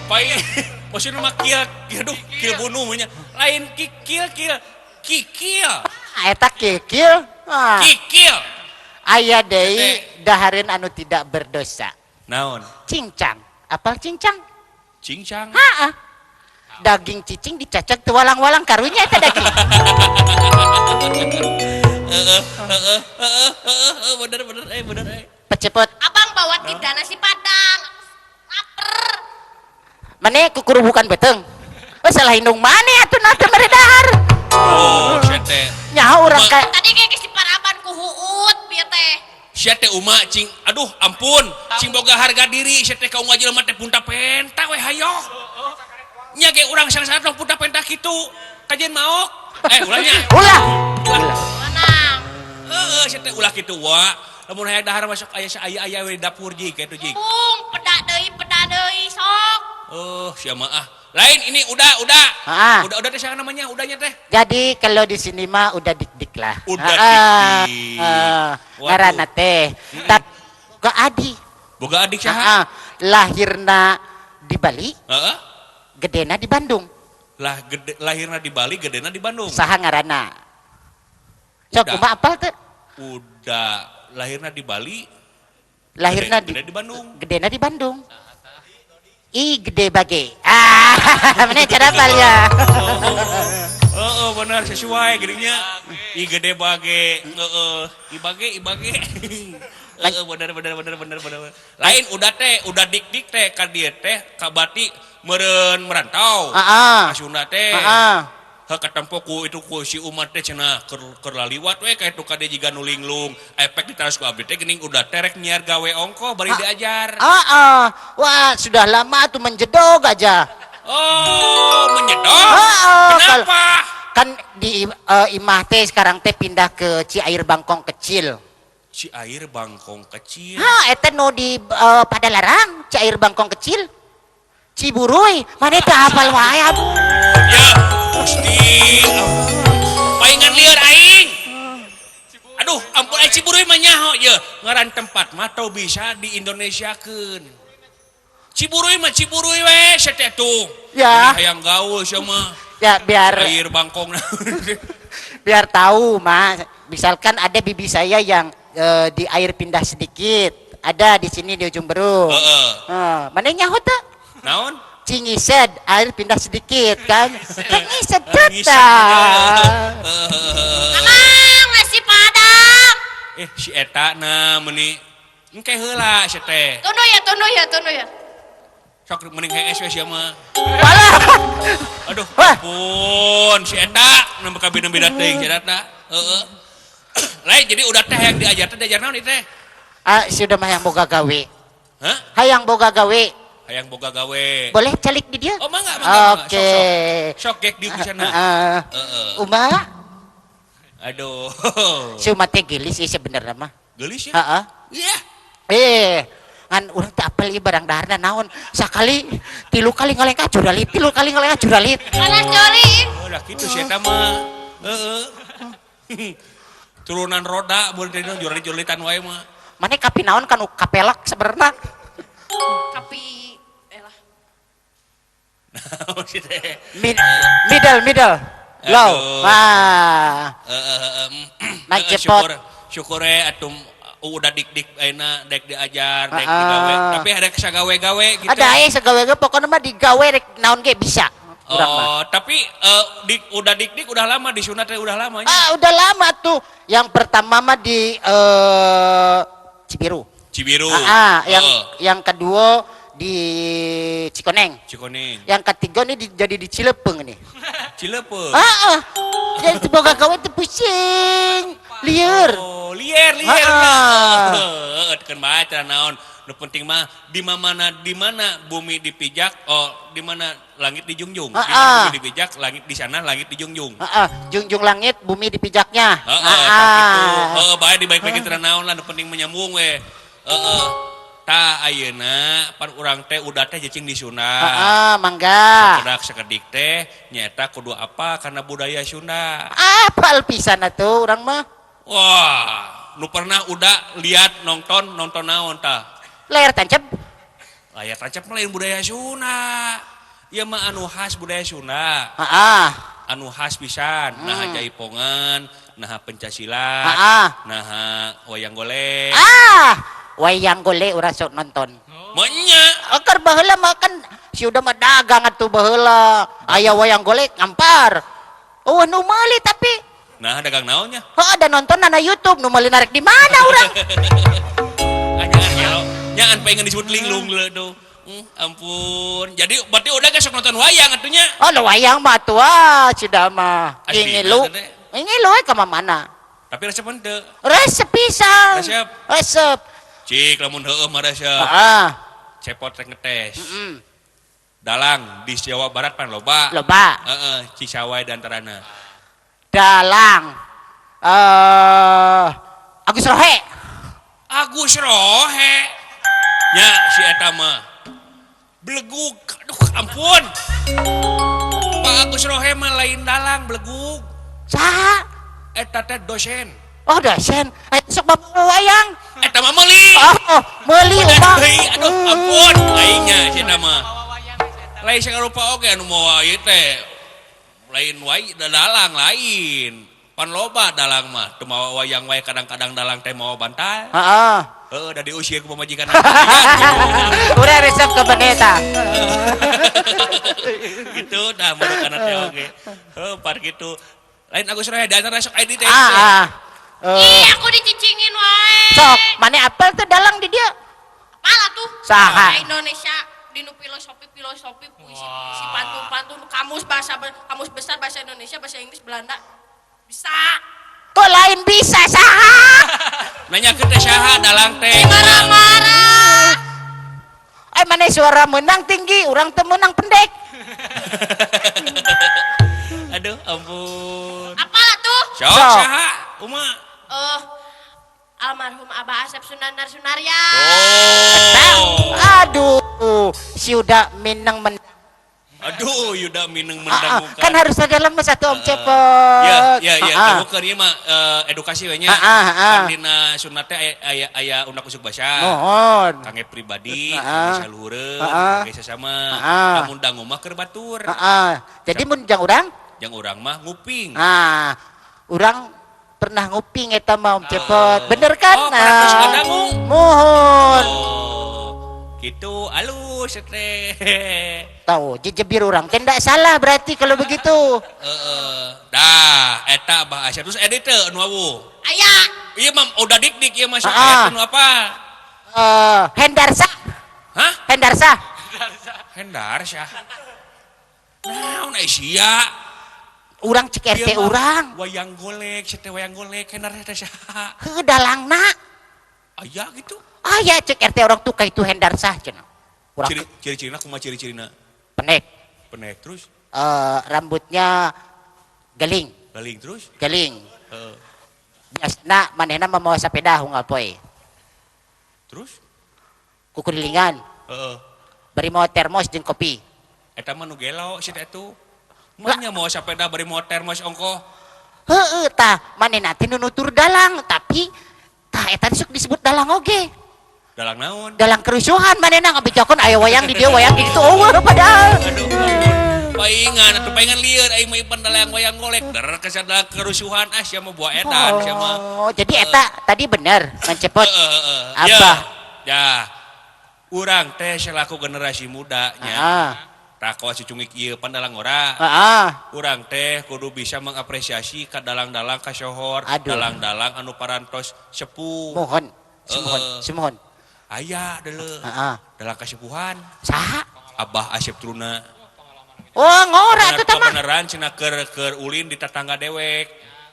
Pai maksudna mah kill, aduh, kill bunuh nya. Lain kikil kill, kikil. Eta kikil. Ah. Kikil. Aya deui dahareun anu tidak berdosa. Naon? Cincang. Apal cincang? Cincang. Heeh. Daging cicing dicacak teu walang-walang karunya eta daging. Heeh, heeh, heeh, bener bener bener Pecepot. Abang bawa tidak nasi Padang. Laper. Mane kukurubukan beteng. Oh, salah indung mane atuh na teu mere dahar. Oh, sia teh. Nyaho urang ka Tadi kayak si paraban ku huut bieu teh. Sia teh uma cing, aduh ampun, cing boga harga diri sia teh ka unggal jelema teh punta penta we hayo. Nya ge urang sangsara tong punta penta kitu. Kajian maok. Ulahnya. Ulah. Ulah. Menang. Heeh, sia teh ulah kitu wa. Lamun aya dahar masuk aya saaya-aya we di dapur jig kitu jig. Bung, peda deui sok. Oh, sia mah ah. Lain ini udah. Ah. Udah teh siapa namanya? Udahnya teh. Jadi kalau di sini mah udah dik-dik lah. Udah dik-dik. Ngaranna teh. Tapi boga adi. Boga adik saha? Lahirna di Bali. Heeh. Gedena di Bandung. Lah gede, lahirna di Bali, gedena di Bandung. Saha ngaranna? Sok kumaha apal teh? Udah lahirna di Bali. Lahirna di gede di Bandung. Gedena di Bandung. I gede bage. Ah, mana cara apal ya? Oh, benar sesuai gedenya. I gede bage, heeh. I bage, i bage. Heeh, benar. Lain udah teh, udah dik-dik teh ka dieu teh ka bati meureun merantau. Heeh. Ka Sunda teh. Heeh. Heuh katempo ku itu ku si umat teh cenah keur laliwat we ka itu ka dieu jiga nu linglung. Efek ditaros ku abdi teh geuning udah terek nyiar gawe ongko bari diajar. Heeh. Wah, sudah lama tuh menjedog aja. Oh, menjedog? Kenapa? Kan di imah teh sekarang teh pindah ke Ciair Bangkong Kecil. Ciair Bangkong Kecil. Ha, eta nu di Padalarang, Ciair Bangkong Kecil. Ciburuy, mana teh hafal wae abu. Ya, Gusti. Paingan lieur aing. Aduh, ampun ai Ciburuy mah nyaho ye. Ngaran tempat mah teu bisa di Indonesiakeun. Ciburuy mah Ciburuy we sia teh tuh. Ya. Hayang gaul sia mah. Ya biar Air Bangkong. Biar tahu mah, misalkan ada bibi saya yang di air pindah sedikit, ada di sini di Ujung Berung. Heeh. Mana nyaho teh? Naon? Cingised, air pindah sedikit kan? Cingised tetap. Amang nasi Padang. Si eta na meuni engke heula si teh. Tunduh ya. Sok mending hees we sia mah. Walah. Aduh, ampun si eta nembe kabeh nembe teuing si eta. Heeh. Lain jadi udah teh yang diajar teh diajar naon ieu teh? Ah, sudah mah yang boga gawe. Hah? Hayang boga gawe. Hayang boga gawe. Boleh calik di dia? Oh, mangga. Oke. Sok gek di sana. Heeh. Uma. Aduh. Si Uma teh gelis sih sebenarnya mah. Gelis ya? Heeh. Iya. Ngan urang teh apel ieu barang daharna naon. Sakali tilu kali ngalengkah juralit, tilu kali ngalengkah juralit. Panas jori. Oh, lah kitu si eta mah. Heeh. Turunan roda mun teh jurali-juralitan wae mah. Mane kapi naon kan kapelak sebenarnya. Kapi elah. Naon sih teh? Middle middle. Low. Wah. Naik cepot. Syukur atuh udah dik-dik ayeuna dek diajar, dek digawe. Tapi ada sagawe-gawe gitu. Ada aya sagawe-gawe pokoknya mah digawe rek naon ge bisa. Oh, tapi udah dik-dik udah lama di sunat udah lama nya. Ah, udah lama tuh. Yang pertama mah di Cibiru. Cibiru. Yang kedua di Cikoneng. Cikoneng. Yang ketiga nih jadi di Cilepeung nih. Cilepeung. Heeh. Jadi boga gawe teh pusing. Lieur. Oh, lieur. Heeh, keun bae teh naon. Nu penting mah di mana bumi dipijak, oh di mana langit dijunjung. Di mana bumi dipijak, langit di sana, langit dijunjung. Heeh, junjung langit, bumi dipijaknya. Heeh, kitu. Heeh, bae dibaik-baik teh naon lah nu penting menyambung we. Heeh. Tah ayeuna pan urang teh udah teh cicing di Sunda. Heeh, mangga. Sakedak sakedik teh nyaeta kudu apa karena budaya Sunda. Apal pisan atuh urang mah. Wah, nu pernah udah lihat nonton naon tah? Layar tancap. Layar tancap mah lain budaya Sunda. Ieu mah anu khas budaya Sunda. Heeh. Anu khas pisan, naha jaipongan, naha pencasilat, naha wayang golek. Ah, wayang golek urang sok nonton. Menya. Akar baheula mah kan si udah mah dagang atuh baheula. Aya wayang golek ngampar. Oh, nu meuli tapi nah dagang naonnya? Heeh, ada nonton na YouTube nu meuli narek di mana urang? Jangan gelo. Nyaan pengen disebut linglung leuh tuh. Ampun. Jadi berarti udah sok nonton wayang atunya. Oh, nu wayang mah atuh ah, sudah mah. Ngilu. Ngilu we ka mana? Tapi resep henteu. Resep pisan. Resep. Resep. Cik lamun heueuh mah resep. Heeh. Cepot rek ngetes. Dalang di Jawa Barat pan loba. Loba. Heeh, Cisawai dan antarana. Dalang Agus Rohe. Agus Rohe. Nya si eta mah. Belegug. Aduh, ampun. Pak Agus Rohe mah lain dalang belegug. Saha? Eta teh dosen. Oh, dosen. Eta sok bawa wayang. Eta mah meuli. Oh, meuli mah. Aduh, ampun. Lainnya si eta mah. Lain sakarupa oge anu mawa ieu teh. Lain wae dalang lain. Pan loba dalang mah teu mawa wayang wae kadang-kadang dalang teh mawa bantal. Heeh. Heeh, da diusir ku pamajikan. Urang resep ka beneta. Gitu dah meureun teh oge. Heuh, par kitu. Lain Agus Rohe da antara sok ID teh. Ih, aku dicicingin wae. Sok, mane apal teh dalang di dia? Apal atuh. Saha? Indonesia dinu filosofi puisi pantun-pantun kamus bahasa kamus besar bahasa Indonesia bahasa Inggris Belanda bisa. Kok lain bisa saha? Nanya ke teh saha dalang teh. Marah-marah. Mana suara menang tinggi, urang teu menang pendek. Aduh, ampun. Apal atuh? Sok saha? Uma. Almarhum Abah Asep Sunandar Sunarya. Oh. Aduh, si udah minang menang. Aduh, Yuda minang menang. Kan harus ada lemes satu Om Cepot. Ya, ya. Kamu keur ieu mah edukasi we nya. Kan dina sunat teh aya undak usuk basa. Mohon. Kangge pribadi, kangge saluhureun, kangge sasama. Lamun dangu mah keur batur. Heeh. Jadi mun jang urang? Jang urang mah nguping. Ah, urang pernah nguping eta mah Om Cepot. Bener kan? Oh, pernah dangu. Mohon. Gitu alus teh. Tahu, jejebir orang teh ndak salah berarti kalau begitu. Dah, eta Abah Asep terus edit teu nu awu. Aya. Ieu mah udah dik-dik ieu mah sok aya nu apa? Hendarsa. Hah? Hendarsa. Hendarsa. Naon ai sia? Urang cek RT urang. Wayang golek, sia teh wayang golek Hendarsa teh saha? Heuh dalangna. Aya gitu. Aya cek RT orang tuh kayak itu Hendarsah cenah. Ciri-cirina kumaha ciri-cirina? Pendek. Pendek terus? Rambutnya geling. Geling terus? Geling. Biasna manehna mamawa sapeda unggal poe. Terus? Kukulilingan. Heeh. Bari mawa termos jeung kopi. Eta mah nu gelo si teh tuh. Manya mawa sapeda bari mawa termos ongkoh. Heeh tah manehna teh nu nutur dalang tapi tah eta sok disebut dalang oge. Dalang naon? Dalang kerusuhan manehna ngabejakeun aya wayang di dieu wayang di ditu eueuh padahal. Aduh. Paingan atuh paingan lieur aing mah ipan dalang wayang golek der kesadaran kerusuhan ah sia mah buah edan sia mah. Oh, jadi eta tadi bener Mang Cepot. Heeh. Abah. Ya. Urang teh selaku generasi muda nya. Heeh. Tah kawas cungik ieu pan dalang ora. Heeh. Urang teh kudu bisa mengapresiasi ka dalang-dalang kasohor, Aduh. dalang-dalang anu parantos sepuh. Mohon, sumuhun, Heeh. sumuhun. Aya deuleu. Heeh. Dalang kasepuhan Saha? Abah Asep Truna. Oh, ngora atuh tah mah. Kebeneran cenah keur ulin di tetangga dewek.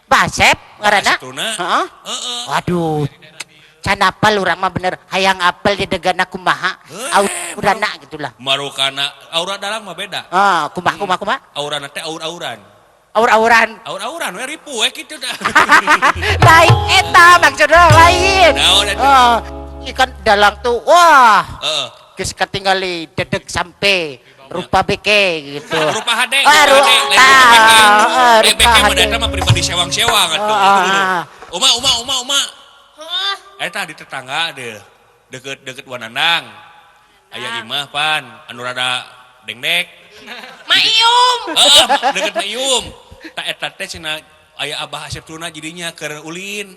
Basep ngaranna? Asep Truna. Heeh. Heeh. Waduh. Can apal urang mah bener hayang apel di degana kumaha. Aurana gitulah. Marukana aura dalang mah beda. Ah, kumaha kumaha kumaha? Aurana teh aur-auran. Aur-auran. Aur-auran we ripuh we kitu dah. Lain eta maksudna lain. Naon eta? Oh, ikan dalang tuh wah, Heeh. geus katingali dedeg sampe rupa beke gitu. Rupa hade, Ah, rupa hade, lain tah, rupa beke. heeh, Eh, rupa beke mah hade. eta mah pribadi sewang-sewang atuh. Ah. Uma, uma, uma, uma. Heeh. Eta di tetangga deh, deket-deket Wanandang. Aya imah pan, anu rada dengdek. Maium. Heeh, deket Maium. Ta eta teh cenah aya Abah Asep Truna jadinya keur ulin.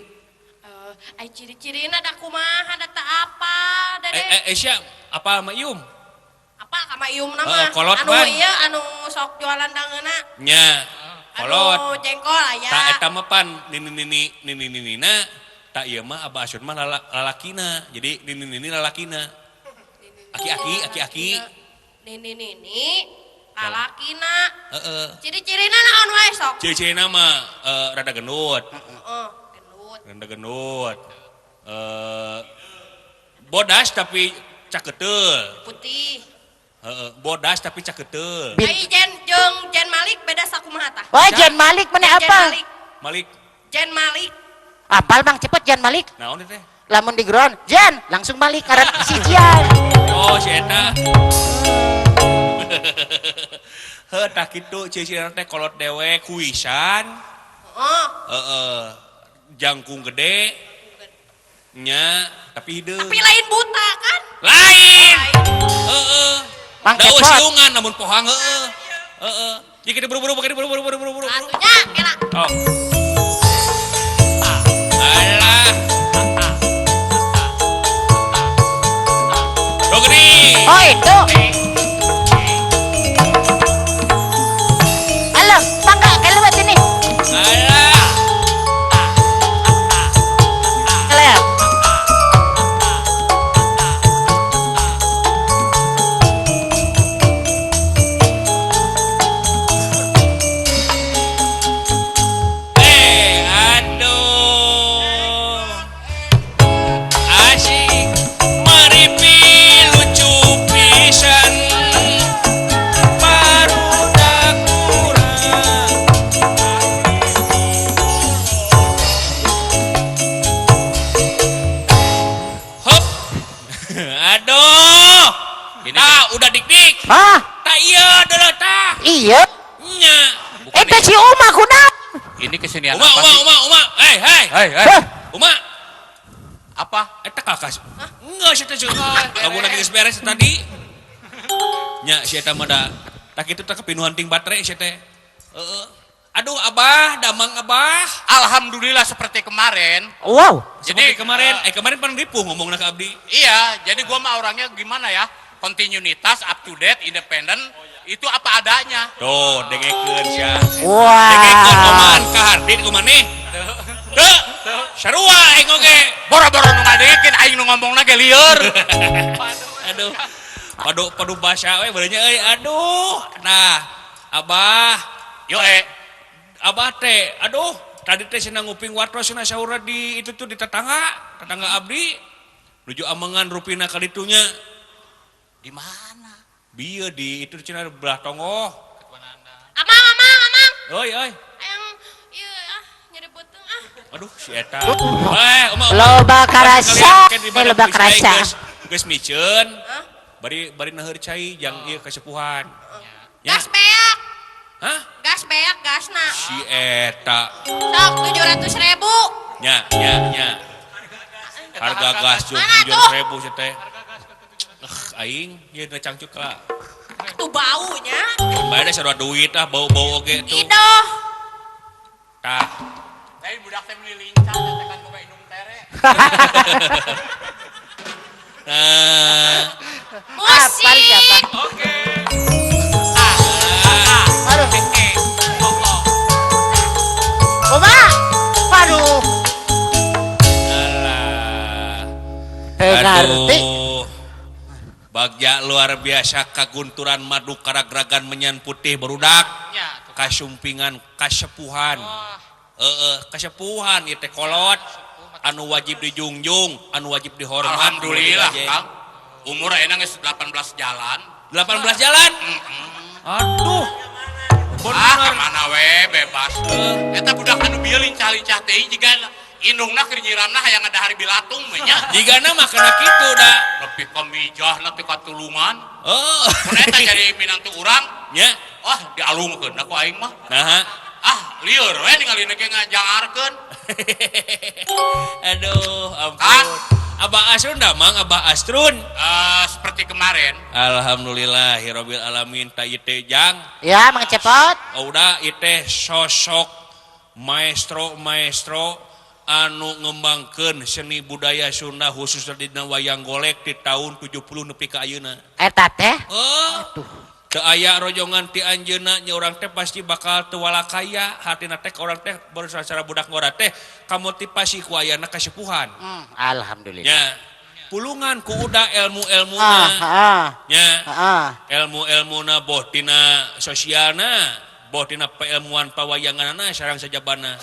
Ai ciri-cirina da kumaha da teu apa da deh. Eh, sia apa Maium? Apa ka Maium na Heeh, mah? kolot, Anu Pan. ieu anu sok jualan dangeuna. Nya, kolot. Anu jengkol aya. Ta eta mah pan nini nini nini ninina tak ieu mah Abah Asep mah lalakina. Jadi nini nini lalakina. Aki-aki, aki-aki. Nini nini lalakina. Heeh. Ciri-cirina naon wae sok? Ciri-cirina mah rada gendut. Heeh, gendut. Rada gendut. Bodas tapi caketeul. Putih. Heeh, bodas tapi caketeul. Ai Jen jeung Jen Malik beda sakumaha tah? Wah, Jan Malik mana Jen apa? Malik. Malik, Jen Malik. Apal Bang Cepot Jan Malik? naon teh? Lamun di ground, Jan langsung Malik karena si Jan. Oh, si eta. Heuh, tah kitu ciri-cirina teh kolot dewek kuisan. Heeh. Heeh. Jangkung gede. Nya, tapi hideung. Tapi lain buta kan? Lain. Heeh. Mang Da Cepot. siungan namun pohang heeh. Heeh. Jika kita buru-buru, buru-buru, buru-buru, buru. Atunya kela. Oh. Alah. Dogri. Oh, itu. Halo, mangga kelewat ini. Alah. Kelewat. Aduh. Asik. Maripi lucu pisan. Barudak urang. Hop. Aduh. Ini Tah, udah dik-dik. Hah? Tah iya deuleu tah. Iya. Nya. Bukan Eta si Uma kunaon? Ini kesenian Uma, apa Uma, sih? Uma, Uma. Hei, hei. Hei, hei. Hah? Uma. Apa? Eta kakas. Enggak sih teh Lagu lagi geus beres tadi. Nya si eta mah da tak kitu teh kepinuhan ting baterai si teh. Heeh. Aduh Abah, damang Abah. Alhamdulillah seperti kemarin. Wow. Jadi kemarin, kemarin pan ripuh ngomongna ke abdi. Iya, jadi gua mah orangnya gimana ya? Kontinuitas, up to date, independen, itu apa adanya. Tuh, dengekeun sia. Wah. Dengekeun oman ka hardin kumaneh. Teu, sarua aing oge. Boro-boro nu ngadengekeun aing nu ngomongna ge lieur. Aduh. Padu padu basa we beureunya euy. Aduh. Nah, Abah, Yo eh, Abah teh, aduh, tadi teh cenah nguping wartos cenah saurna di itu tuh di tetangga, tetangga abdi. Nuju amengan rupina kalitunya. Di mana? Bieu di itu cenah belah tonggoh. Amang, amang, amang. Oi, oi. Ayang ieu ah nyeri beuteung ah. Aduh, si eta. Eh, uma, uma. Loba karasa, Kalian di mana loba kuis aing karasa. Geus miceun. Hah? Bari bari naheur cai jang ieu kasepuhan. Ya, Gas beak. Hah? Gas beak gasna. Si eta. Sok 700.000. Nya, nya, nya. Harga gas 700.000 sih teh. Aing ieu teh cangcut ka. Tuh baunya. Bae da sarua duit ah bau-bau oge tuh. Idoh. Tah. Lain budak teh meuli lincah teh kan boga indung tere. Nah. Musik. Oke. Aduh. Oma. Aduh. Alah. Ngarti. Bagja luar biasa kagunturan madu karagragan menyan putih barudak. Kasumpingan kasepuhan. Heeh, kasepuhan ieu teh kolot anu wajib dijungjung, anu wajib dihormat. Alhamdulillah, Kang. Umur ayeuna geus 18 jalan. 18 jalan? Aduh. Ah, ka mana we bebas. Eta budak anu bieu lincah-lincah teh jiga indungna keur nyiramna hayang ngadahar bilatung we nya. Jigana mah kana kitu da. Nepi ka mijahna teh katulungan. Oh. Mun eta jadi minantu urang, nya. Wah, dialungkeun ku aing mah. Naha. Ah, lieur we ningalina ge ngajangarkeun. Aduh, ampun. Kang. Abah Asrun dah Mang, Abah Asrun. Seperti kemarin. Alhamdulillahirabbil alamin ta ieu teh jang. Ya, Mang Cepot. Oh, udah ieu teh sosok maestro-maestro anu ngembangkeun seni budaya Sunda khususna dina wayang golek di tahun 70 nepi ka ayeuna. Eta teh? Oh. Aduh. Teu aya rojongan ti anjeunna nya urang teh pasti bakal teu walakaya, hatina teh urang teh baru sacara budak ngora teh kamotivasi ku ayana kasepuhan. Alhamdulillah. Nya pulungan ku uda ilmu-ilmuna. Nya. Ilmu-ilmuna boh tina sosialna, boh tina peilmuan pawayanganna sareng sajabana.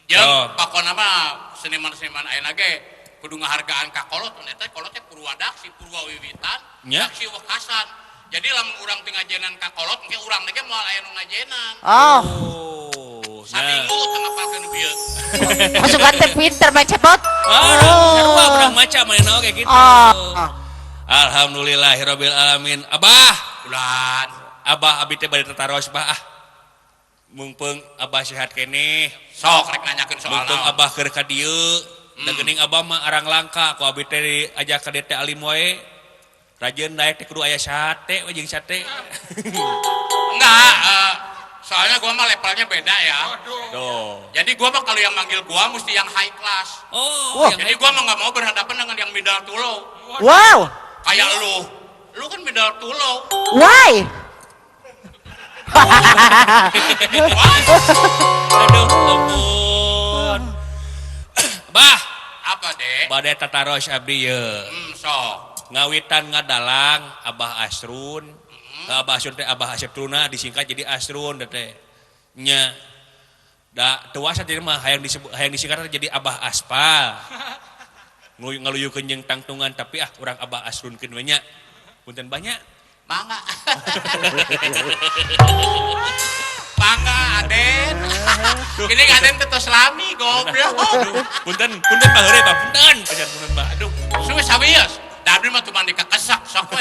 Jeung pakona mah seniman-seniman ayeuna ge kudu ngahargaan ka kolot, eta kolot teh purwadaksi, purwawiwitan, daksi wekasan. Jadi lamun urang teu ngajenan ka kolot, engke urang teh moal aya nu ngajenan. Oh. Saminggu teu ngapalkeun nu bieu. Masukan teh pinter Mang Cepot. Oh, urang maca manehna oge kitu. Alhamdulillahirabbil alamin. Abah, bulan. Abah abi teh bade tataros bah ah. Mungpeung abah sehat keneh. Sok rek nanyakeun soal. Mungpeung abah keur ka dieu. Da geuning abah mah arang langka ku abi teh diajak ka dieu teh alim wae. Rajin naik teh kudu aya sate we jeung sate. Enggak, soalnya gua mah levelnya beda ya. Tuh. Jadi gua mah kalau yang manggil gua mesti yang high class. Oh, jadi gua mah nggak mau berhadapan dengan yang middle to low. Wow. Kayak lu. Lu kan middle to low. Why? Aduh, ampun. Bah, apa deh? Bade tataros abdi ye. Sok. Ngawitan ngadalang Abah Asrun. Abah Asrun teh Abah Asep Truna disingkat jadi Asrun teh. Nya. Da tuasa jadi mah hayang disebut hayang disingkat jadi Abah Aspal. Ngaluyukeun jeung tangtungan tapi ah urang Abah Asrunkeun we nya. Punten banyak. Mangga. Mangga Aden. Ini Aden teh tos lami goblok. Punten, punten Bah heureuy Bah, punten. Punten Bah. Aduh, suwe sawios. Da abdi mah cuma dikekesak sok we.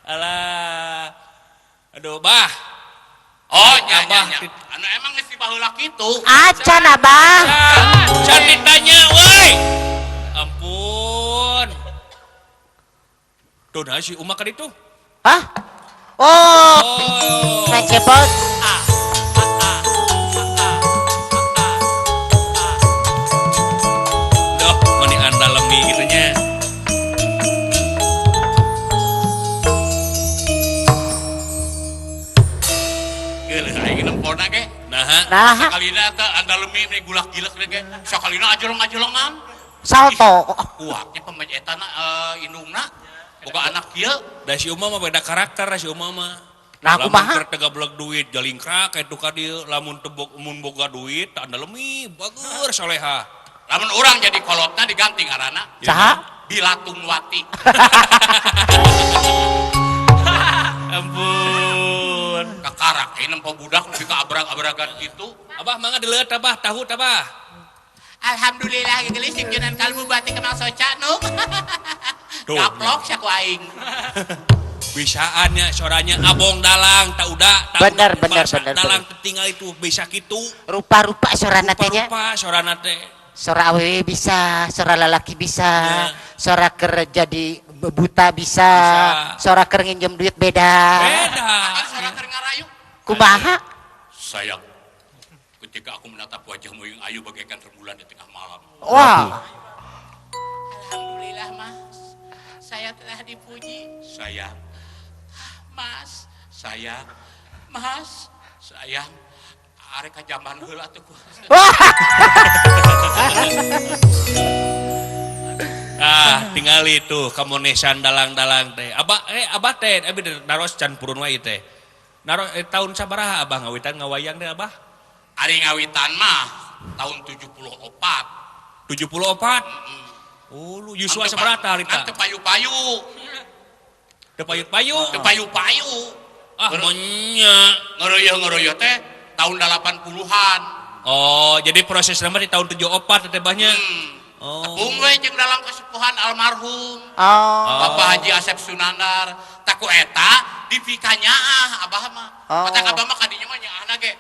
Alah. Aduh, Bah. Oh, nya nya. Anu emang geus dibaheula kitu. Acan Abah. Can ditanya woi. Ampun. Tuh nah si Uma kan itu. Hah? Oh. Mang Cepot. Duh, meni andalemi kitu nya. Geuleuh aing nempona ge. Naha. Naha. Sakalina teh andalemi meni gulak-gilek ge. Sakalina ajolong-ajolongan. Salto. Kuatnya pemecetana indungna. Boga anak kieu. Da si Uma mah beda karakter si Uma mah. Nah, kumaha? Lamun keur teu gablek duit jalingkrak ka itu ka dieu, lamun teu mun boga duit tah andalemi bager soleha. Lamun urang jadi kolotna diganti ngaranna. Saha? Bilatungwati. Ampun. Kakarak ieu nempo budak nepi ka abrag-abragan kitu. Abah mangga dileuet abah, tahu abah. Alhamdulillah geulis jeung kalbu batik kenal soca nu. Tuh. Gaplok sia ku aing. Bisaannya soranya abong dalang tak udah. Benar. Dalang tertinggal itu bisa gitu. Rupa-rupa sorana teh nya. Rupa sorana teh. Sora awewe bisa, sora lalaki bisa, sora kerja di buta bisa, sora keur nginjem duit beda. Beda. Sora keur ngarayu. Kumaha? Sayang, ketika aku menatap wajahmu yang ayu bagaikan rembulan di tengah malam. Wah. Alhamdulillah mas, saya telah dipuji. Sayang, mas, sayang, mas, sayang. Arek ka jaman heula atuh. Ah, tingali tuh kamonesan dalang-dalang teh. Abah abah teh abi naros can purun wae teh. Naros tahun sabaraha abah ngawitan ngawayang teh abah? Ari ngawitan mah tahun 74. 74? Oh, lu yuswa sabaraha harita? Teu payu-payu. Teu payu-payu. Teu payu-payu. Ah, monya. Ngeroyoh-ngeroyoh teh tahun 80-an. Oh, jadi proses nama di tahun 74 teh banyak. Oh. Tepung we jeung dalam kesepuhan almarhum. Oh. Bapak Haji Asep Sunandar. Taku eta dipikanyaah abah mah. Oh. Matak abah mah kadinya mah nyaahna ge.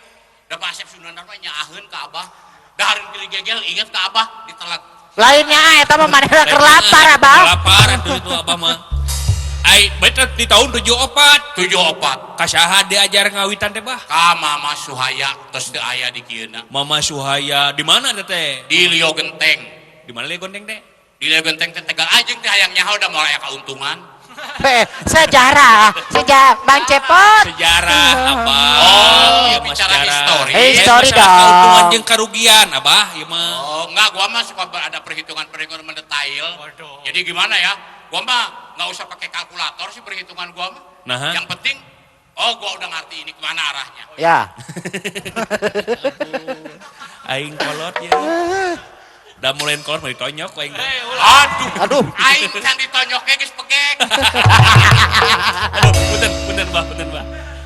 Da Pak Asep Sunandar mah nyaaheun ka abah. Dahareun geli gegel inget ka abah ditelat. Lainnya eta mah manehna keur lapar abah. Lapar atuh itu abah mah. Ai betul di tahun 74. 74. Kasaha diajar ngawitan teh bah? Ka Mama Suhaya tos teu aya di kieuna. Mama Suhaya di mana teh teh? Di Lio Genteng. Di mana Lio Genteng teh? Di Lio Genteng teh Tegal Ajeng teh hayang nyaho da moal aya kauntungan. Sejarah, sejarah Bang Cepot. Sejarah abah. Oh, ya, bicara histori. Histori dong. Keuntungan jeung karugian abah ieu mah. Oh, enggak gua mah suka ada perhitungan-perhitungan mendetail. Waduh. Jadi gimana ya? Gua mah nggak usah pakai kalkulator sih perhitungan gua mah. Nah, yang penting oh gua udah ngerti ini kemana arahnya. Ya. Aing kolot ya. Da mulai kolot mah ditonyok aing. Aduh. Aduh. Aing can ditonyoknya geus pegek. Aduh, punten bah, punten bah.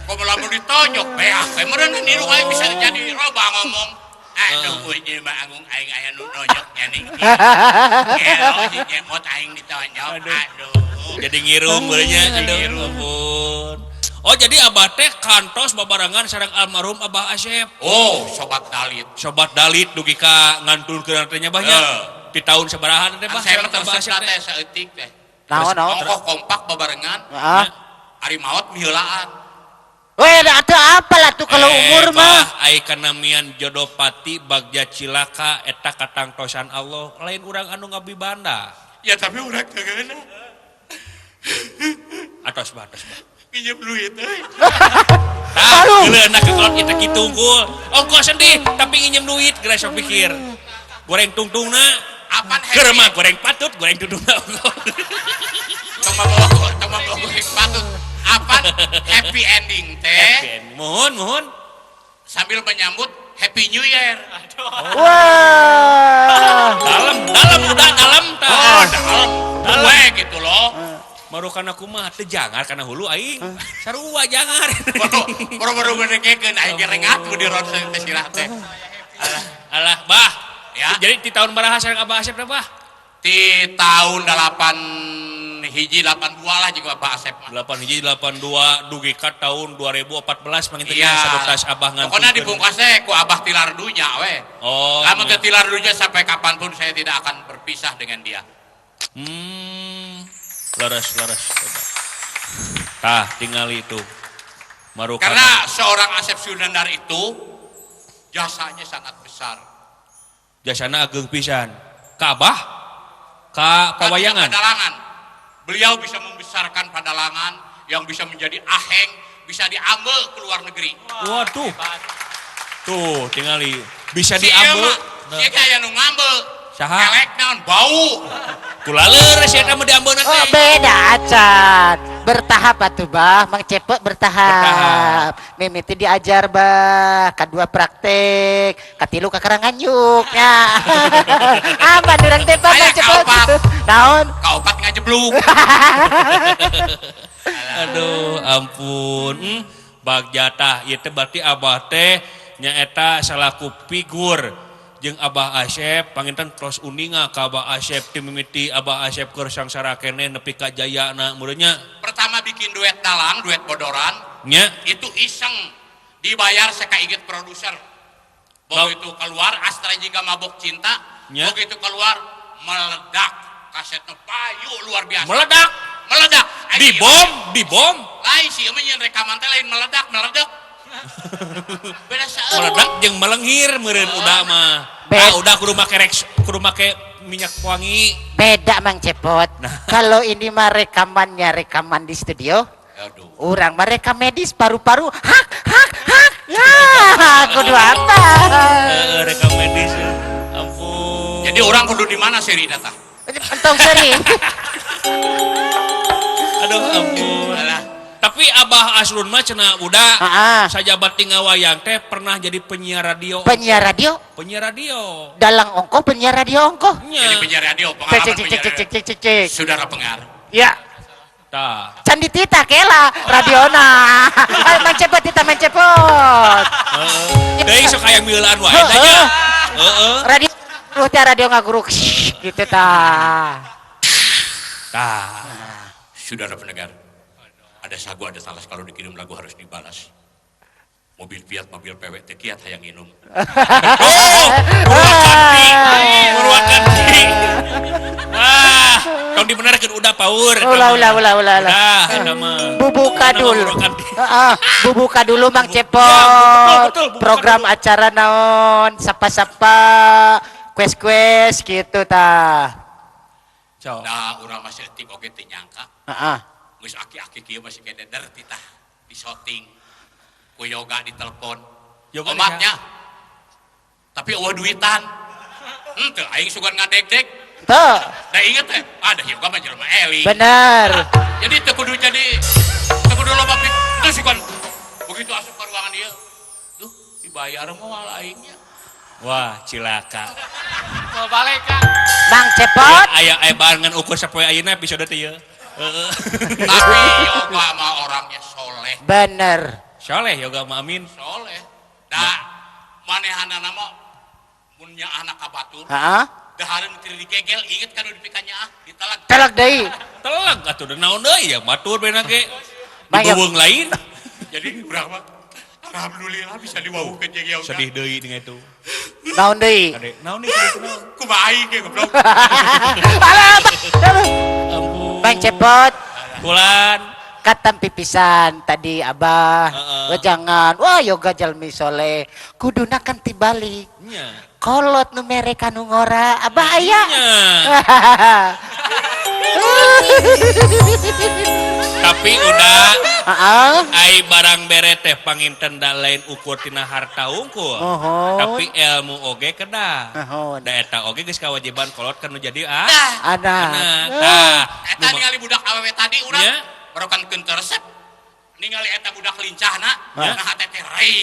Kok lamun ditonyok beak we meureun niru aing bisa jadi roba ngomong. Aduh, euy mah agung aing aya nu nonyok nya nih. Gelo si jemot aing ditonyok. Aduh. Jadi ngirum beurnya, aduh ampun. Oh, jadi abah teh kantos babarengan sareng almarhum Abah Asep. Oh, sobat Dalit. Sobat Dalit dugi ka ngantunkeun teh nya bah nya. Di tahun sabaraha teh bah? Saya mah tersep teh saeutik teh. Naon naon? Ongkoh kompak babarengan. Heeh. Ari maot miheulaan. Weh, ada apa lah tuh kalau umur mah. Ai kanamian Jodopati bagja cilaka eta katangtosan Allah lain urang anu ngabibanda. Ya tapi urang teu geuna. Atos bah, atos bah. Pinjam duit euy. Tah, geuleuna ka kolot kita kitu unggul. Ongkos sedih tapi nginjem duit geura sok pikir. Goreng tungtungna apan keur mah goreng patut, goreng tungtungna ongkos. Tong mabawa goreng patut. Apan happy ending teh. Happy ending. Mohon, mohon. Sambil menyambut Happy New Year. Aduh. Wah. Dalam udah dalam tah. Oh, dalam. Dalam gitu loh. Baru kana kumaha teu jangar kana hulu aing. Sarua jangar. Baru-baru ngedekekeun aing gerengat ku di ronsen teh sirah teh. Alah, alah bah. Ya. Jadi di tahun baraha sareng Abah Asep teh bah? Di tahun 81 82 lah juga Abah Asep mah. 81 82 dugi ka tahun 2014 panginten iya. Sabetas Abah ngantunkeun. Pokona dipungkas teh ku Abah tilar dunya we. Oh. Lamun teu tilar dunya sampai kapanpun saya tidak akan berpisah dengan dia. Laras. Tah, tingali itu. Marukan. Karena seorang Asep Sunandar itu jasanya sangat besar. Jasana ageng pisan. Ka abah? Ka pawayangan. Padalangan. Beliau bisa membesarkan padalangan yang bisa menjadi aheng, bisa diambil ke luar negeri. Waduh. Tuh, tingali. Bisa diambil. Sieu aya nu ngambil. Saha? Elek naon bau. Kulaler sia eta mah diambeuna teh. Oh, beda acan. Bertahap atuh bah, Mang Cepot bertahap. Mimiti diajar bah, kadua praktek, katilu kakara nganjuk nya. Aman urang teh Mang Cepot. Naon? Kaopat ngajeblug. Aduh, ampun. Bagja tah ieu teh berarti abah teh nyaeta salaku figur jeung Abah Asep panginten tos uninga ka Abah Asep ti mimiti Abah Asep keur sangsara keneh nepi ka jayana meureun nya. Pertama bikin duet dalang, duet bodoran. Nya. Itu iseng dibayar sekaigit produser. Begitu keluar Astra Jingga Mabok Cinta, nya. Begitu keluar meledak kasetnya payu luar biasa. Meledak. Meledak. Di bom, di bom. Lain sih emang yang rekaman teh lain meledak, meledak. Beda saeutik. Meledak jeung melenghir meureun udah mah. Ah udah kudu make reks, kudu make minyak wangi. Beda Mang Cepot. Nah. Kalau ini mah rekamannya rekaman di studio. Aduh. Urang mah rekam medis paru-paru hak hak hak. Ya, kudu apa? Rekam medis. Ampun. Jadi orang kudu di mana seri data? Entong seri. Aduh ampun. Alah. Tapi Abah Asrun mah cenah udah sajabat tinggal wayang teh pernah jadi penyiar radio. Penyiar radio? Penyiar radio. Dalang ongko penyiar radio ongko. Nya. Jadi penyiar radio, pengalaman Cek cek penyiar cek radio. cek cek cek. Saudara pengar. Ya. Tah. Candi tita kela radiona. Ayo Mang Cepot tita Mang Cepot. Heeh. Deui sok hayang mieulaan wae tah nya. Heeh. Radio teh radio ngaguruk gitu tah. Tah. Saudara pendengar, ada sagu ada salas kalau dikirim lagu harus dibalas. Mobil Fiat, mobil PW, teu kiat hayang nginum. Oh, Purwakanti. Purwakanti. Ah, tong dibenarkeun udah paur. Ulah ulah ulah ulah ulah. Udah, eta mah. Bubuka Eta mah dulu. Purwakanti. Heeh, bubuka dulu Mang Ya, Cepot. betul, betul, bubuka Program dulu. acara naon, sapa-sapa, kues-kues gitu tah. Cok. Nah, urang masih etik oge teu nyangka. Heeh. Geus aki-aki kieu masih kene der titah di shooting. Ku yoga ditelepon. Yoga Omatnya. Tapi eueuh duitan. Henteu aing sugan ngadegdeg. Tuh, Da inget teh, ada yoga mah jelema eling. bener. Jadi teu kudu jadi teu kudu loba pik. Teu sugan begitu asup ke ruangan dia. Duh, dibayar moal aingnya. Wah, cilaka. Mau balik Kak. Mang Cepot, Aya aya barengan ukur sapoe ayeuna episode teh ieu. Heeh. Tapi yoga mah orangnya soleh. bener. Soleh yoga mah amin. Soleh. Da manehanana mah mun nya anak ka batur, Heeh. dahareun teu digegel, inget kan nu dipikannya ah, ditelag. Telak deui. Telag atuh da naon deui ya batur bena ge. Mang, ya- Dibeuweung lain. Jadi urang mah alhamdulillah bisa diwawuhkeun jeung yoga. Sedih deui dengan itu. Naon deui? Kade, naon deui kudu naon? Kumaha aing ge goblok. Alah, alah. Ampun. Mang Cepot, Kulan. katampi pisan tadi Abah. Heeh. Wah, jangan. Wah, yoga jalmi soleh. Kuduna kan tibalik. Nya. Kolot nu mere ka nu ngora, Abah aya. Nya. Tapi udah Heeh. ai barang bere teh panginten da lain ukur tina harta unggul. Mohon. Tapi ilmu oge kedah. Mohon. Da eta oge geus kewajiban kolot kan nu jadi ah. Anak. Anak. Tah, Eta ningali budak awewe tadi urang Nya. barokan keun teu resep. Ningali eta budak lincahna, Nya. nah hate teh rei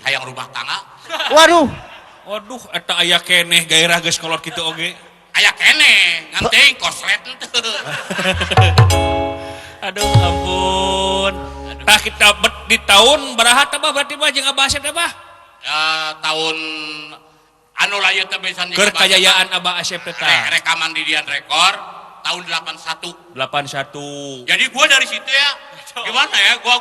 hayang rumah tangga. Waduh. Waduh, eta aya keneh gairah geus kolot kitu oge. Aya keneh, ngan teuing koslet henteu. Aduh ampun. Tah kita bet di tahun baraha teh bah berarti bah jeung Abah Asep teh bah? Tahun anu layu teh besan jeung Keur Abah Asep. kajayaan Abah Asep teh tah. Rekaman di Dian Rekor tahun 81. 81. Jadi gua dari situ ya gimana ya, gua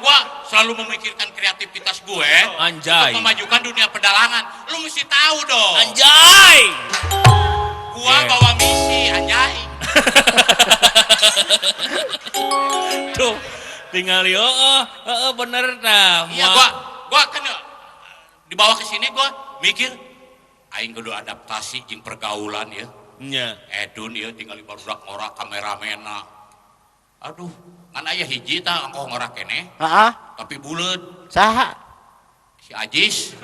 selalu memikirkan kreativitas gue Anjay. untuk memajukan dunia pedalangan. Lu mesti tahu dong. Anjay. Gua Yeah. bawa misi anjay. Tuh, tinggal yo, oh, oh, bener tah. Iya, gua kan dibawa ke sini gua mikir aing kudu adaptasi jeung pergaulan ya. Nya. Edun ieu tinggal di barudak ngora kameramena. Aduh, ngan aya hiji tah angkoh ngora keneh, Heeh. tapi buleud Saha? si Ajis.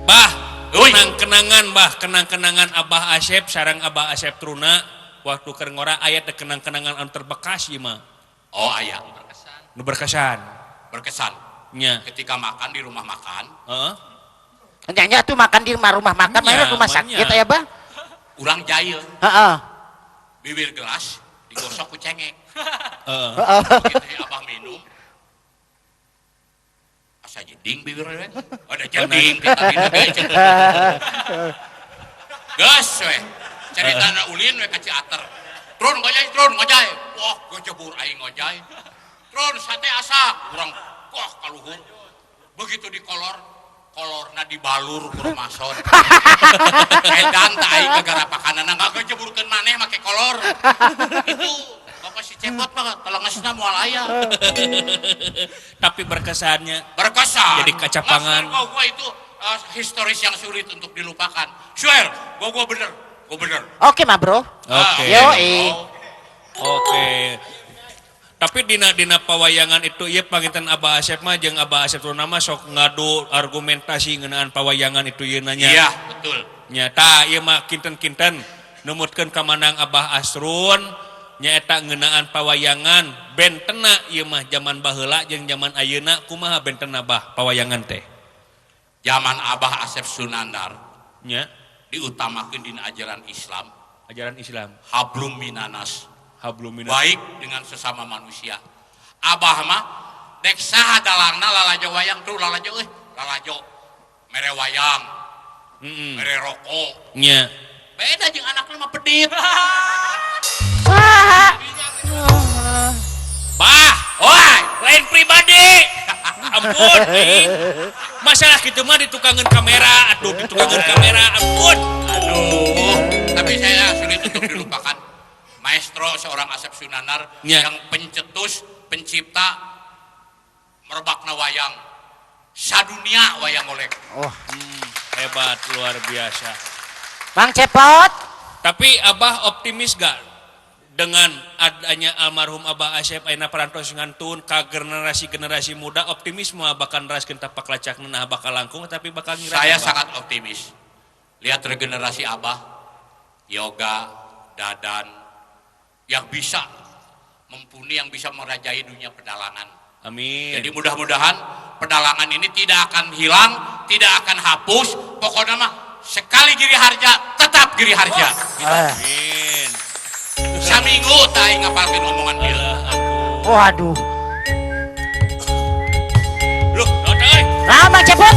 Bah, Uy. kenang-kenangan bah, kenang-kenangan Abah Asep sareng Abah Asep Truna waktu keur ngora aya teh kenang-kenangan anu terbekas ieu mah. Oh, aya. Nu berkesan. Berkesan. Nya. Ketika makan di rumah makan, Heeh. Nya tuh makan di rumah makan, Nya, mana rumah sakit nya. aya bah? urang jahil, Heeh. bibir gelas digosok ku cengek. Heeh. Begitu ya Abah minum. Asa jeding bibirnya. Ada jeding kita minum ge. Geus we. Ceritana ulin we ka Ciater. Turun ngojay, turun ngojay. Wah, gejebur aing ngojay. Turun sate asak, urang wah kaluhur. Begitu dikolor, kolorna dibalur ku Ramason. Edan tah aing gegara pakanana ngagejeburkeun maneh make kolor. Itu Bapak si Cepot mah telengesna moal aya. Tapi berkesannya. Berkesan. Jadi kacapangan. Gua, gua itu historis yang sulit untuk dilupakan. Swear, gua bener. Gua bener. Oke, ma bro. Oke. Yoi. Oke. Tapi dina pawayangan itu ieu panginten Abah Asep mah jeung Abah Asep Turun mah sok ngadu argumentasi ngeunaan pawayangan itu ieu nanya. Iya, betul. Nyata ieu mah kinten-kinten numutkeun kamanang Abah Asrun nyaeta ngeunaan pawayangan bentena ieu mah zaman baheula jeung zaman ayeuna kumaha bentena Bah pawayangan teh? Zaman Abah Asep Sunandar nya diutamakeun dina ajaran Islam. Ajaran Islam. Hablum minanas. Hablum minanas. Baik dengan sesama manusia. Abah mah dek saha dalangna lalajo wayang tuh lalajo euy, lalajo mere wayang. Mere rokok. Nya. Beda jeung anakna mah pedit. Bah, oi, lain pribadi. Ampun, aing. Masalah kitu mah ditukangeun kamera, aduh ditukangeun kamera, ampun. Aduh, tapi saya sulit untuk dilupakan. Maestro seorang Asep Sunandar ya. Yang pencetus, pencipta merebakna wayang. Sadunia wayang golek. Oh, hebat luar biasa. Bang Cepot. Tapi Abah optimis gak dengan adanya almarhum Abah Asep ayeuna parantos ngantun ka generasi-generasi muda optimis moal bakal neraskeun tapak lacakna nah bakal langkung tapi bakal ngirang. Saya Abah. Sangat optimis. Lihat regenerasi Abah, Yoga, Dadan yang bisa mumpuni, yang bisa merajai dunia pedalangan. Amin. Jadi mudah-mudahan pedalangan ini tidak akan hilang, tidak akan hapus. Pokoknya mah sekali Giri Harja, tetap Giri Harja. Amin. Saminggu tai ngapalkeun omongan ieu. Waduh. Loh, naon teh euy? Nah, Bang Cepot.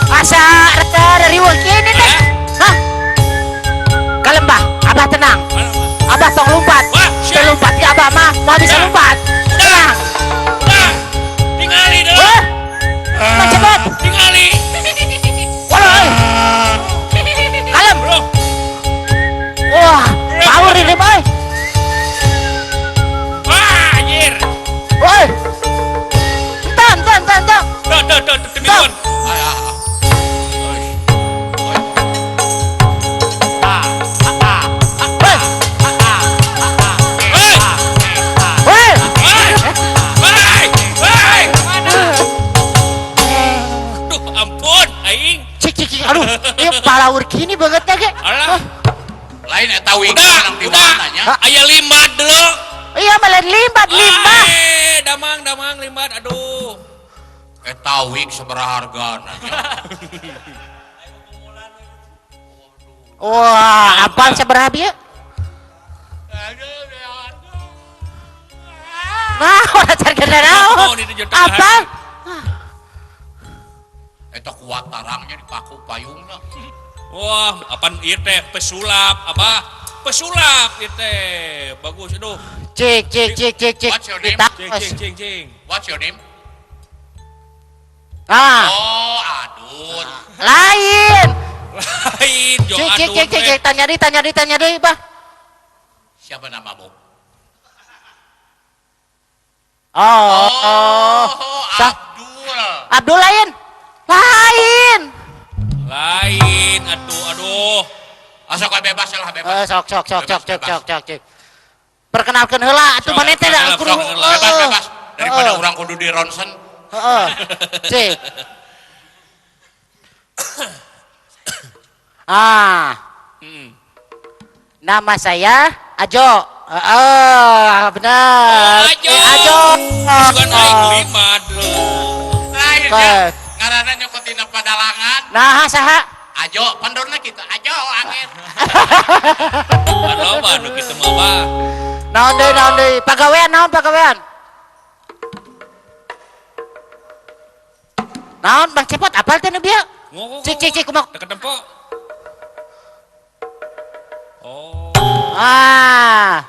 Asa rada riweuh kieu ini teh. Hah? Kalem Bah, Abah tenang. Abah tong lompat. Tong lompat ke Abah mah, mau bisa lompat. Tenang. Udah. Tingali deh. Wah. Bang Cepot. Tingali. Waduh. Kalem. Wah, power ini, boy. Wah, anjir. Woi. Entar, entar, entar, entar. Tuh, tuh, tuh, temiluan. Woi. Woi. Woi. Duh, ampun, aing. Cik, cik, cik. Aduh, ini palaur kini bangetnya, ge. Alah. Lain eta wing Udah, udah. Aya limbat dulu. Iya, malah limbat, limbat. Damang, damang, limbat. Aduh. Eta wig sabaraha hargana. Wah, apal sabaraha bieu? Nah, udah cari naon. Apal? Eta kuat tarangnya dipaku payungna. Wah, apaan ieu teh pesulap, apa? Pesulap ieu teh. Bagus, aduh. Cik, cik, cik, cik, cik. What's your name? Cing, cing, cing, cing. What's your name? Ah. Oh, aduh. Lain. Lain, jo Cik, cik, adun cik, cik, we. cik. Tanya deui, tanya deui, Bah. Siapa namamu? Oh, oh. Sah. Abdul. Abdul lain. Lain. Lain, aduh, aduh. Asa kau bebas lah, bebas. Sok, sok, sok, sok, sok, sok, sok, cik. Perkenalkan heula atuh maneh teh da kudu. Bebas, bebas. Daripada urang kudu di ronsen. Heeh. Cik. Ah. Nama saya Ajo. Heeh, benar. Oh, Ajo. Ajo. Bukan aing limbat. Lain ya. Ngaranna nyokot dina padalangan. Nah, saha? Ajo, pandorna kitu. Ajo angin. Aduh, anu kitu mah, Bah. Naon deui, naon deui? Pagawean naon pagawean? Naon Bang Cepot apal teh nu bieu? Cik cik cik kumaha? Teu tempo. Oh. Ah.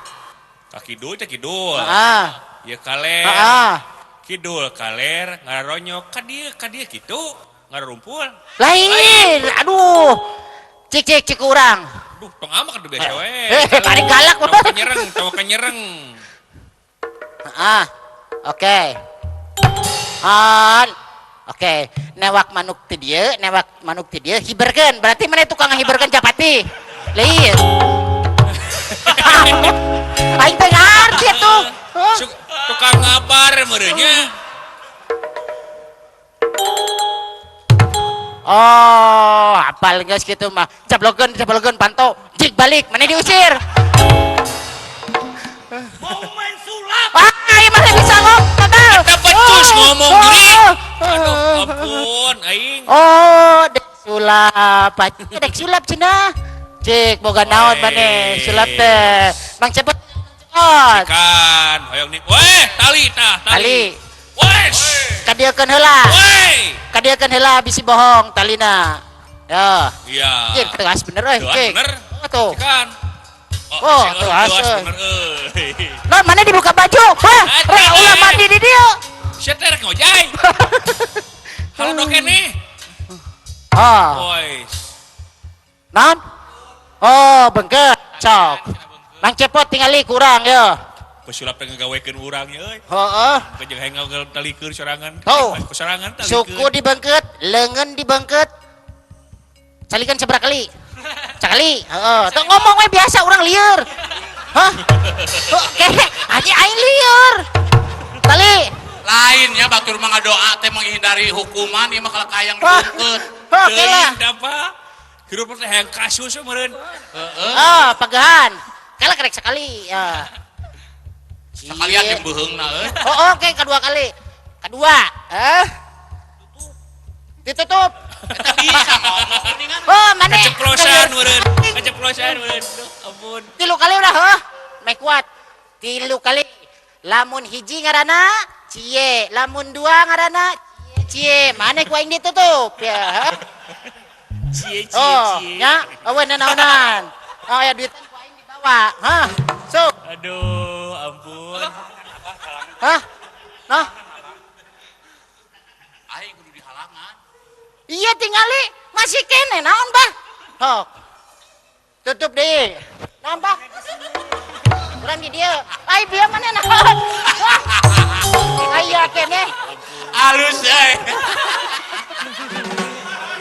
Ka kidul teh kidul. Heeh. Ieu kaler. Heeh. Kidul kaler ngaronyok ka dieu kitu ngarumpul. Lain, aduh. Cik cik cik urang. Duh, tong amak atuh biasa we. Paling galak mah. Tong kanyereng, tong kanyereng. Heeh. Oke. An. Oke, newak manuk ti dieu, newak manuk ti dieu hiberkeun. Berarti mana tukang ngahiberkeun capati? Lain. Aing teh ngarti atuh. Tukang ngabar meureunnya. Oh, apal geus kitu mah. Cablogeun, cablogeun panto, jik balik, mana diusir. Mau main sulap. Ah, ieu mah bisa ngomong. Eta becus ngomong geuning. Aduh, ampun aing. Oh, dek sulap. Dek sulap cenah. Cik, boga naon maneh sulap teh. Mang cepet. Cikan, hoyong nih. Weh, tali tah, tali. Wes. Kadieukeun heula. Weh. Kadieukeun heula bisi bohong talina. Ya. Iya. Cik, tegas bener euy, cik. Bener. Tuh. Cikan. Oh, tegas bener euy. Non, mana dibuka baju? Hah, rek ulah mandi di dieu. Sia teh rek ngojay. Halo doken nih. Oh. Woi. Non? Oh, bengket. Cok. Mang Cepot tingali kurang ya. Pesulap teh ngagawekeun urang nya euy. Heeh. Jeung hayang talikeun sorangan. Tuh. Sorangan talikeun. Suku dibengket, leungeun dibengket. Calikan seberapa kali? Cakali. Heeh. Tuh ngomong we biasa urang lieur. Hah? Oke, aja aing lieur. Tali. Lainnya batur mah ngadoa teh menghindari hukuman ieu mah kalau kayang dibengket. Oke lah. Apa? Hirup teh hayang kasus meureun. Heeh. Ah, pagehan. Kala kerek sekali. Ya. Sekalian jeung beuheungna euy. Oh, oke, kedua kali. Kedua, Ditutup. Eta bisa ngomong mendingan. Oh, mana? Keceplosan meureun. Keceplosan meureun. Ampun. 3 kali udah, heuh. Meh kuat. 3 kali. Lamun hiji ngaranna cie, lamun 2 ngaranna cie. Mana ku aing ditutup ya. Cie cie Oh, cie. nya, eueuh naonan. Oh, ya duitan ku aing dibawa. Hah? Sok. Aduh, ampun. Hah? Noh. Aing kudu dihalangan. Iya tingali masih kene naon bah? Sok. Tutup deh. Naon bah? Urang di dieu. Ai bieu mana naon? Aya kene. Alus euy.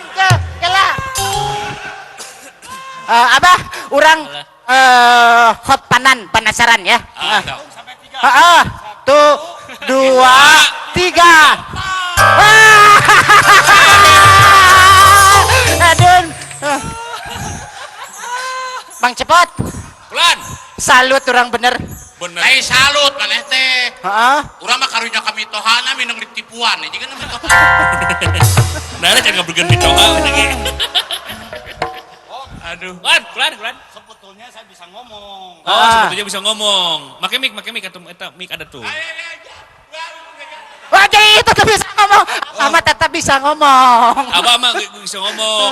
Ke, kela. Abah, urang hot panan penasaran ya. Ah, Heeh. Tuh, 2, 3. Aduh. Bang Cepot. Pelan. Salut orang bener. Bener. Ai salut maneh teh. Heeh. Urang mah karunya kamitohana minang ditipuan jiga na mitoha. Nah, jangan bergen mitoha lagi. Aduh. Pelan, pelan, pelan. Sebetulnya saya bisa ngomong. Oh, sebetulnya bisa ngomong. Make mic atau eta mic ada tuh. Wah, jadi itu tuh bisa ngomong. Abah tetap bisa ngomong. Abah mah bisa ngomong.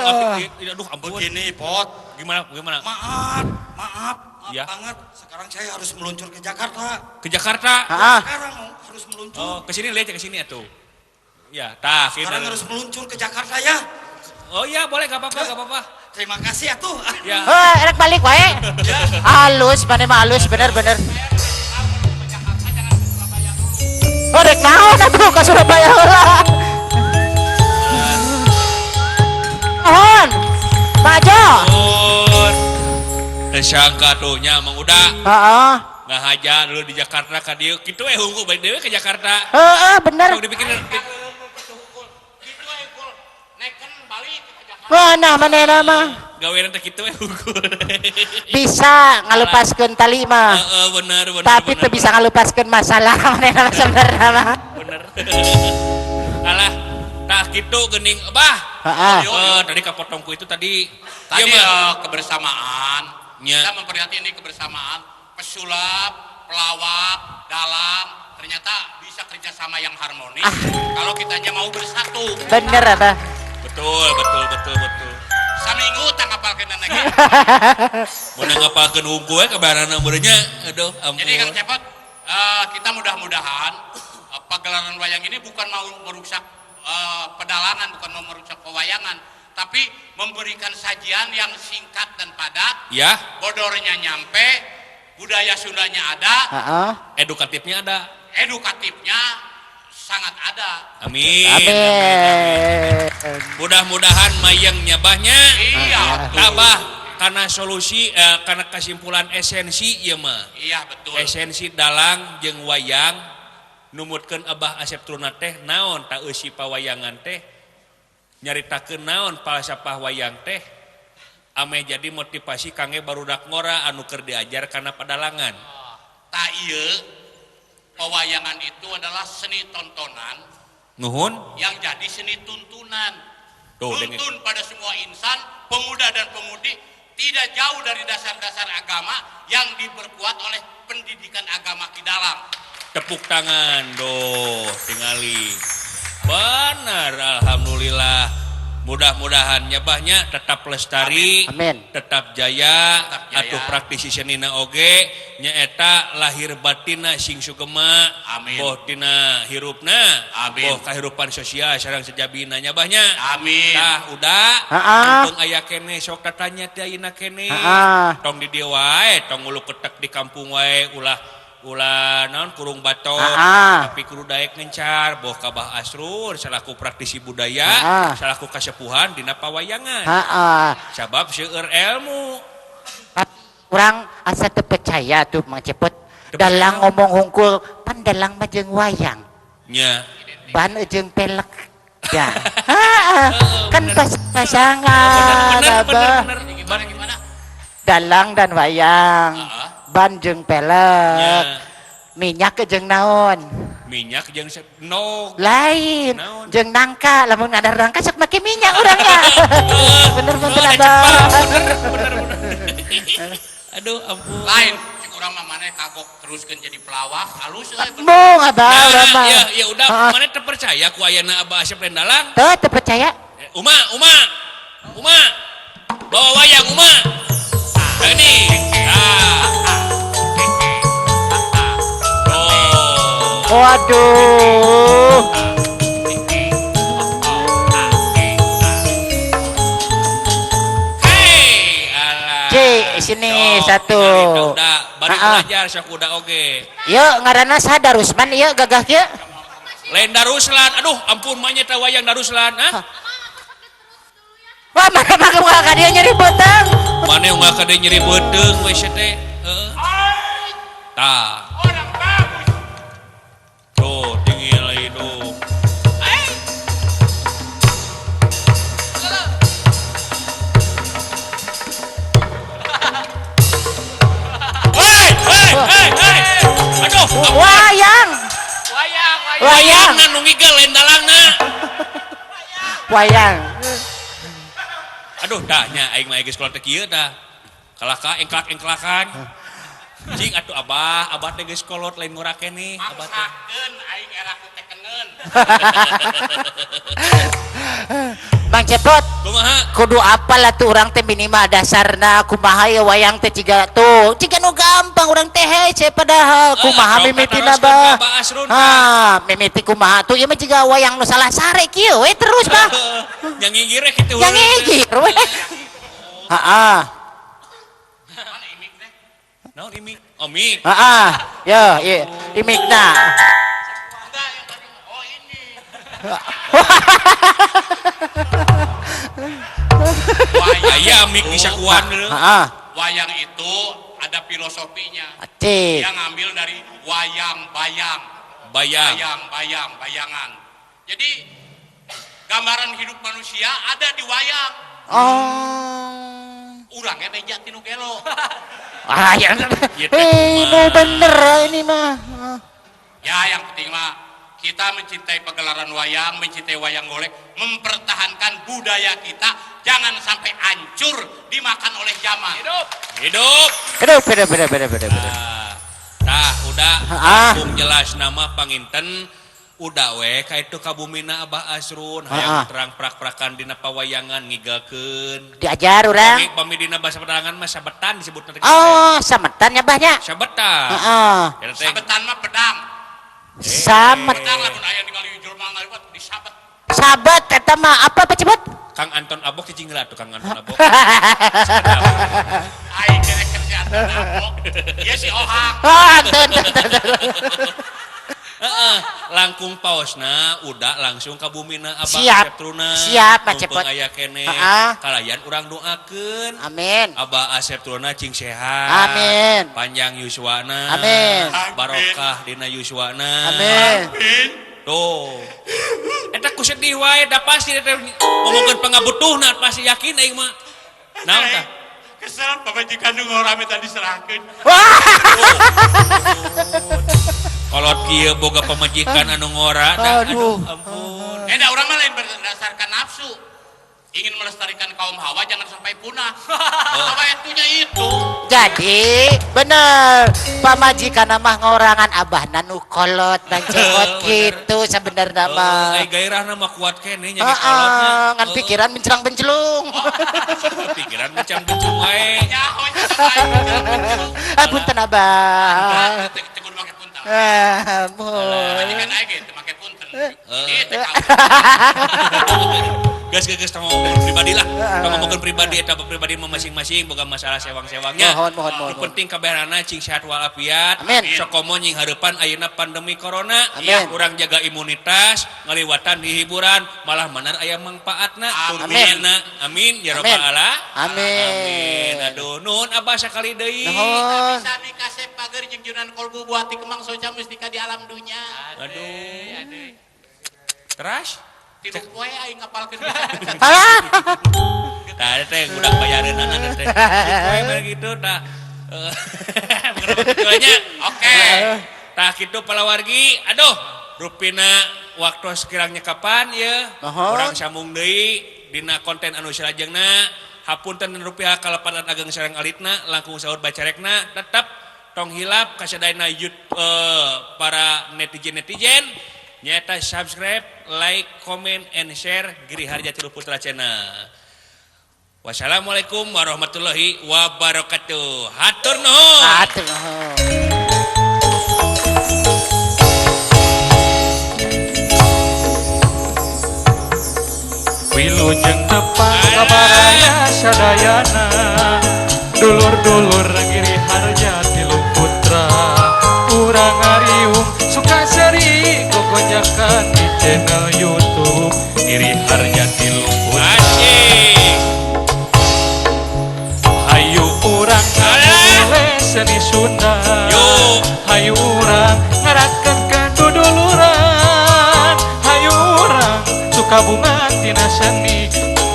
Aduh, ampun. Begini, Pot. Gimana? Gimana? Maaf, maaf ya. Banget. Sekarang saya harus meluncur ke Jakarta. Ke Jakarta? Sekarang harus meluncur. Oh, ke sini lihat ke sini atuh. Ya, tah. Sekarang harus meluncur ke Jakarta ya. Oh iya, boleh enggak apa-apa, enggak apa-apa. Terima kasih atuh. Ya. Heh, erek balik wae. Halus, maneh mah halus bener-bener. Oh, rek naon atuh ka Surabaya heula. Nuhun. Pak Jo. Nuhun. Teu sangka tuh nya Mang Uda. Heeh. Ngahaja dulu di Jakarta ka dieu. Kitu we hungku balik deui ke Jakarta. Heeh, bener. Sok dipikir Mana manehna mah. Gawean teh kitu we hungkul. Bisa ngalepaskeun tali mah. Heeh, bener bener. Tapi teu bisa ngalepaskeun masalah manehna mah sebenarnya mah. Bener. Alah, tah kitu geuning bah. Heeh. Tadi kapotongku itu tadi. Tadi kebersamaan. Kita memperhatikan ini kebersamaan, pesulap, pelawak, dalang, ternyata bisa kerjasama yang harmonis kalau kitanya mau bersatu. Bener, Abah. Betul, betul, betul, betul. Saminggu tangkap ngapalkeun lagi. Mun ngapalkeun hungkul we kabarana meureunnya. Aduh, ampun. Jadi Kang Cepot, kita mudah-mudahan pagelaran wayang ini bukan mau merusak pedalangan, bukan mau merusak pewayangan, tapi memberikan sajian yang singkat dan padat. Ya. Bodornya nyampe, budaya Sundanya ada, edukatifnya ada. Edukatifnya sangat ada. Amin. Amin. Mudah-mudahan mayang nyabahnya. Iya. Tabah karena solusi karena kesimpulan esensi ieu mah. Iya, betul. Esensi dalang jeung wayang numutkeun Abah Asep Truna teh naon ta eusi pawayangan teh nyaritakeun naon falsafah wayang teh ame jadi motivasi kangge barudak ngora anu keur diajar kana padalangan. Ta ieu pewayangan itu adalah seni tontonan. Nuhun yang jadi seni tuntunan. Tuh, tuntun pada semua insan, pemuda dan pemudi tidak jauh dari dasar-dasar agama yang diperkuat oleh pendidikan agama di dalam. Tepuk tangan doh tingali. Benar, alhamdulillah. Mudah-mudahan nyabahnya tetap lestari, amin. Tetap jaya, tetap jaya. Atuh praktisi senina oge nyaeta lahir batina sing sugema, amin. Boh tina hirupna, amin. Boh kahirupan sosial sareng sejabina nyabahnya, amin. Tah udah, untung aya kene sok tatanya teh ayeuna kene. Tong di dieu wae, tong ngulu ketek di kampung wae ulah ulah naon kurung batok, tapi kudu daek ngencar boh ka Bah Asrun salaku praktisi budaya, salaku kasepuhan dina pawayangan. Sabab seueur ilmu. Urang asa teu percaya tuh Mang Cepot. Dalang ngomong hungkul pan dalang mah jeung wayang. Nya. Ban jeung pelek. Ya. Kan pasangan Abah. Gimana? Dalang dan wayang. Ban jeung pelek, minyak jeung naon, minyak jeung no lain, jeung nangka, lamun ngadar nangka sok make minyak urangnya. Bener bener Abah. Bener bener. Aduh ampun. Lain, cik urang mah maneh kagok teruskeun jadi pelawak, halus euy. Mung Abah urang mah. Ya ya udah, maneh teu percaya ku ayana Abah Asep lain dalang? Teu teu percaya. Uma, Uma. Uma. Bawa wayang Uma. Nah, ini. Nah. Waduh. Hei, alah. C, sini satu. Udah, bari belajar sok udah oge. Yuk, ngaranna saha Darusman ieu gagah kieu? Lain Daruslan. Aduh, ampun mah nya teh wayang Daruslan, ah. Wah, mana mah unggal ka dieu nyeri beuteung. Mane unggal ka dieu nyeri beuteung we teh. Heeh. Tah. Tuh, tinggal hidup. Hei, hei, hei, hei. Aduh, wayang. Wayang, wayang. Wayang nu ngigel lain dalangna. Wayang. Aduh, dah nya aing mah geus kolot teh kieu tah. Kalaka engklak-engklakan. Cing atuh abah, abah teh geus kolot lain ngora keneh, abah teh. Maksakeun aing era ku tekeneun. Bang Cepot, kumaha? Kudu apal atuh urang teh minimal dasarna kumaha ye wayang teh ciga tuh. Ciga nu gampang urang teh hece padahal kumaha mimitina bah. Ha, mimiti kumaha tuh ieu mah ciga wayang nu salah sare kieu we terus bah. Yang ngigir we kitu. Yang ngigir we. Heeh. Naon imik? Oh, mik. Heeh. Yo, ieu imikna. Enggak, yang tadi. Oh, ini. Wayang mik bisa kuan dulu. Heeh. Wayang itu ada filosofinya. Cik. Yang ngambil dari wayang bayang. Bayang. Bayang, bayang, bayangan. Jadi gambaran hidup manusia ada di wayang. Oh. Urangnya beja tinu gelo. Ah, ya. Ini bener ini mah. Ya, yang penting mah kita mencintai pagelaran wayang, mencintai wayang golek, mempertahankan budaya kita, jangan sampai hancur dimakan oleh zaman. Hidup. Hidup. Hidup, hidup, hidup, hidup, hidup. Nah, udah langsung jelas nama panginten Udah we ka itu ka bumina Abah Asrun hayang terang prak-prakan dina pawayangan ngigalkeun. Diajar urang. Pami dina bahasa pedalangan mah sabetan disebutna teh. Oh, sametan nya Bah nya. Sabetan. Heeh. Sabetan mah pedang. Samet. Pedang lamun aya ningali jelema ngaliwat disabet. Sabet eta mah apa Pak Cepot? Kang Anton Abok cicing heula tuh Kang Anton Abok. Aing direk si Anton Abok. Ieu si Ohak. Oh, Anton. Langkung paosna udah langsung ka bumina Abah Siap. Asep Truna. Siap, Pak Cepot. Mumpung aya keneh. Kalayan urang doakeun. Amin. Abah Asep Truna cing sehat. Amin. Panjang yuswana. Amin. Barokah dina yuswana. Amin. Tuh. Eta ku sedih wae da pasti eta ngomongkeun pangabutuhna pasti yakin aing mah. Naon tah? Kesel pamajikan nu ngorame tadi diserahkeun. Kolot kieu boga pamajikan anu ngora da Aduh. Ampun. Da urang mah lain berdasarkan nafsu. Ingin melestarikan kaum Hawa jangan sampai punah. Hawa itunya itu. Jadi bener pamajikan mah ngorangan abahna nu kolot dan cewot gitu sebenarnya mah. Ai gairahna mah kuat keneh nya kolotnya. Ngan pikiran mencelang-bencelung. Pikiran mencang-bencung wae. Nyaho nya. Ah punten abah. Teu kudu make punten. Ah, mun. Pamajikan aing ge teu make punten. Ieu teh Geus ngomongkeun pribadi lah. Ngomongkeun pribadi eta pribadi mah masing-masing boga masalah sewang-sewangnya. Mohon. Nu penting kabehanana cing sehat walafiat. Amin. Sokomo nying hareupan ayeuna pandemi corona. Amin. Urang jaga imunitas, ngaliwatan di hiburan, malah manar aya mangpaatna. Amin. Amin ya rabbal alamin. Amin. Aduh nuhun Abah sakali deui. Nuhun. Sami kasep pager jeung junan kolbu buati kemang soca mustika di alam dunya. Aduh. Teras? Tilu poe aing ngapalkeun. Tah teh budak bayareunana teh. Poe mah gitu tah. Bener Oke. Tah kitu palawargi. Aduh, rupina waktu sekiranya kapan ya? Urang sambung deui dina konten anu salajengna. Hapunten rupiah kalepatan ageng sareng alitna langkung saur bacarekna tetep tong hilap kasadayana para netizen-netizen nyata subscribe, like, comment, and share Giri Harja Tilu Putra Channel. Wassalamualaikum warahmatullahi wabarakatuh. Hatur nuhun. Hatur nuhun. Wilujeng tepang kabaraya sadayana dulur-dulur Giri Harja Tilu Putra urang ngariung suka seri gogonjakan di channel YouTube Giri Harja Tilu Putra. Asik. Hayu urang ngaleh seni Sunda. Yuk. Hayu urang ngarakeun kaduduluran. Hayu urang suka bunga tina seni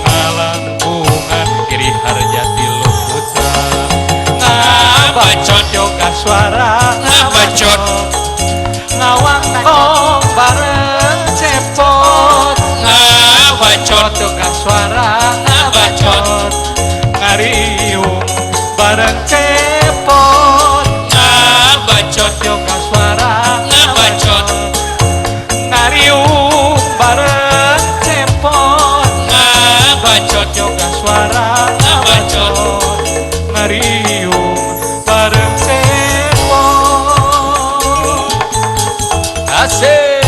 ngalangkungan Giri Harja Tilu Putra. Ngabacot yoga suara ngabacot ngawangkong bareng cepot ngabacot yoga suara ngabacot ngariung bareng cepot ngabacot yoga suara ngabacot ngariung bareng cepot ngabacot yoga suara ngabacot ngariung bareng cepot. Asik.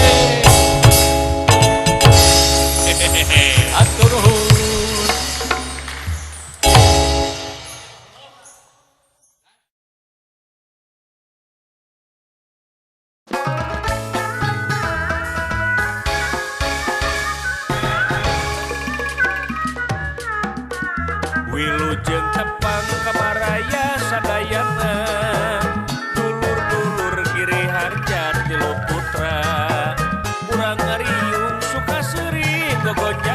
Atur nuhun. Wilujeng tepang kabaraya sadayana dulur-dulur Giri Harja Tilu Putra urang ngariung suka seuri gogonjakan.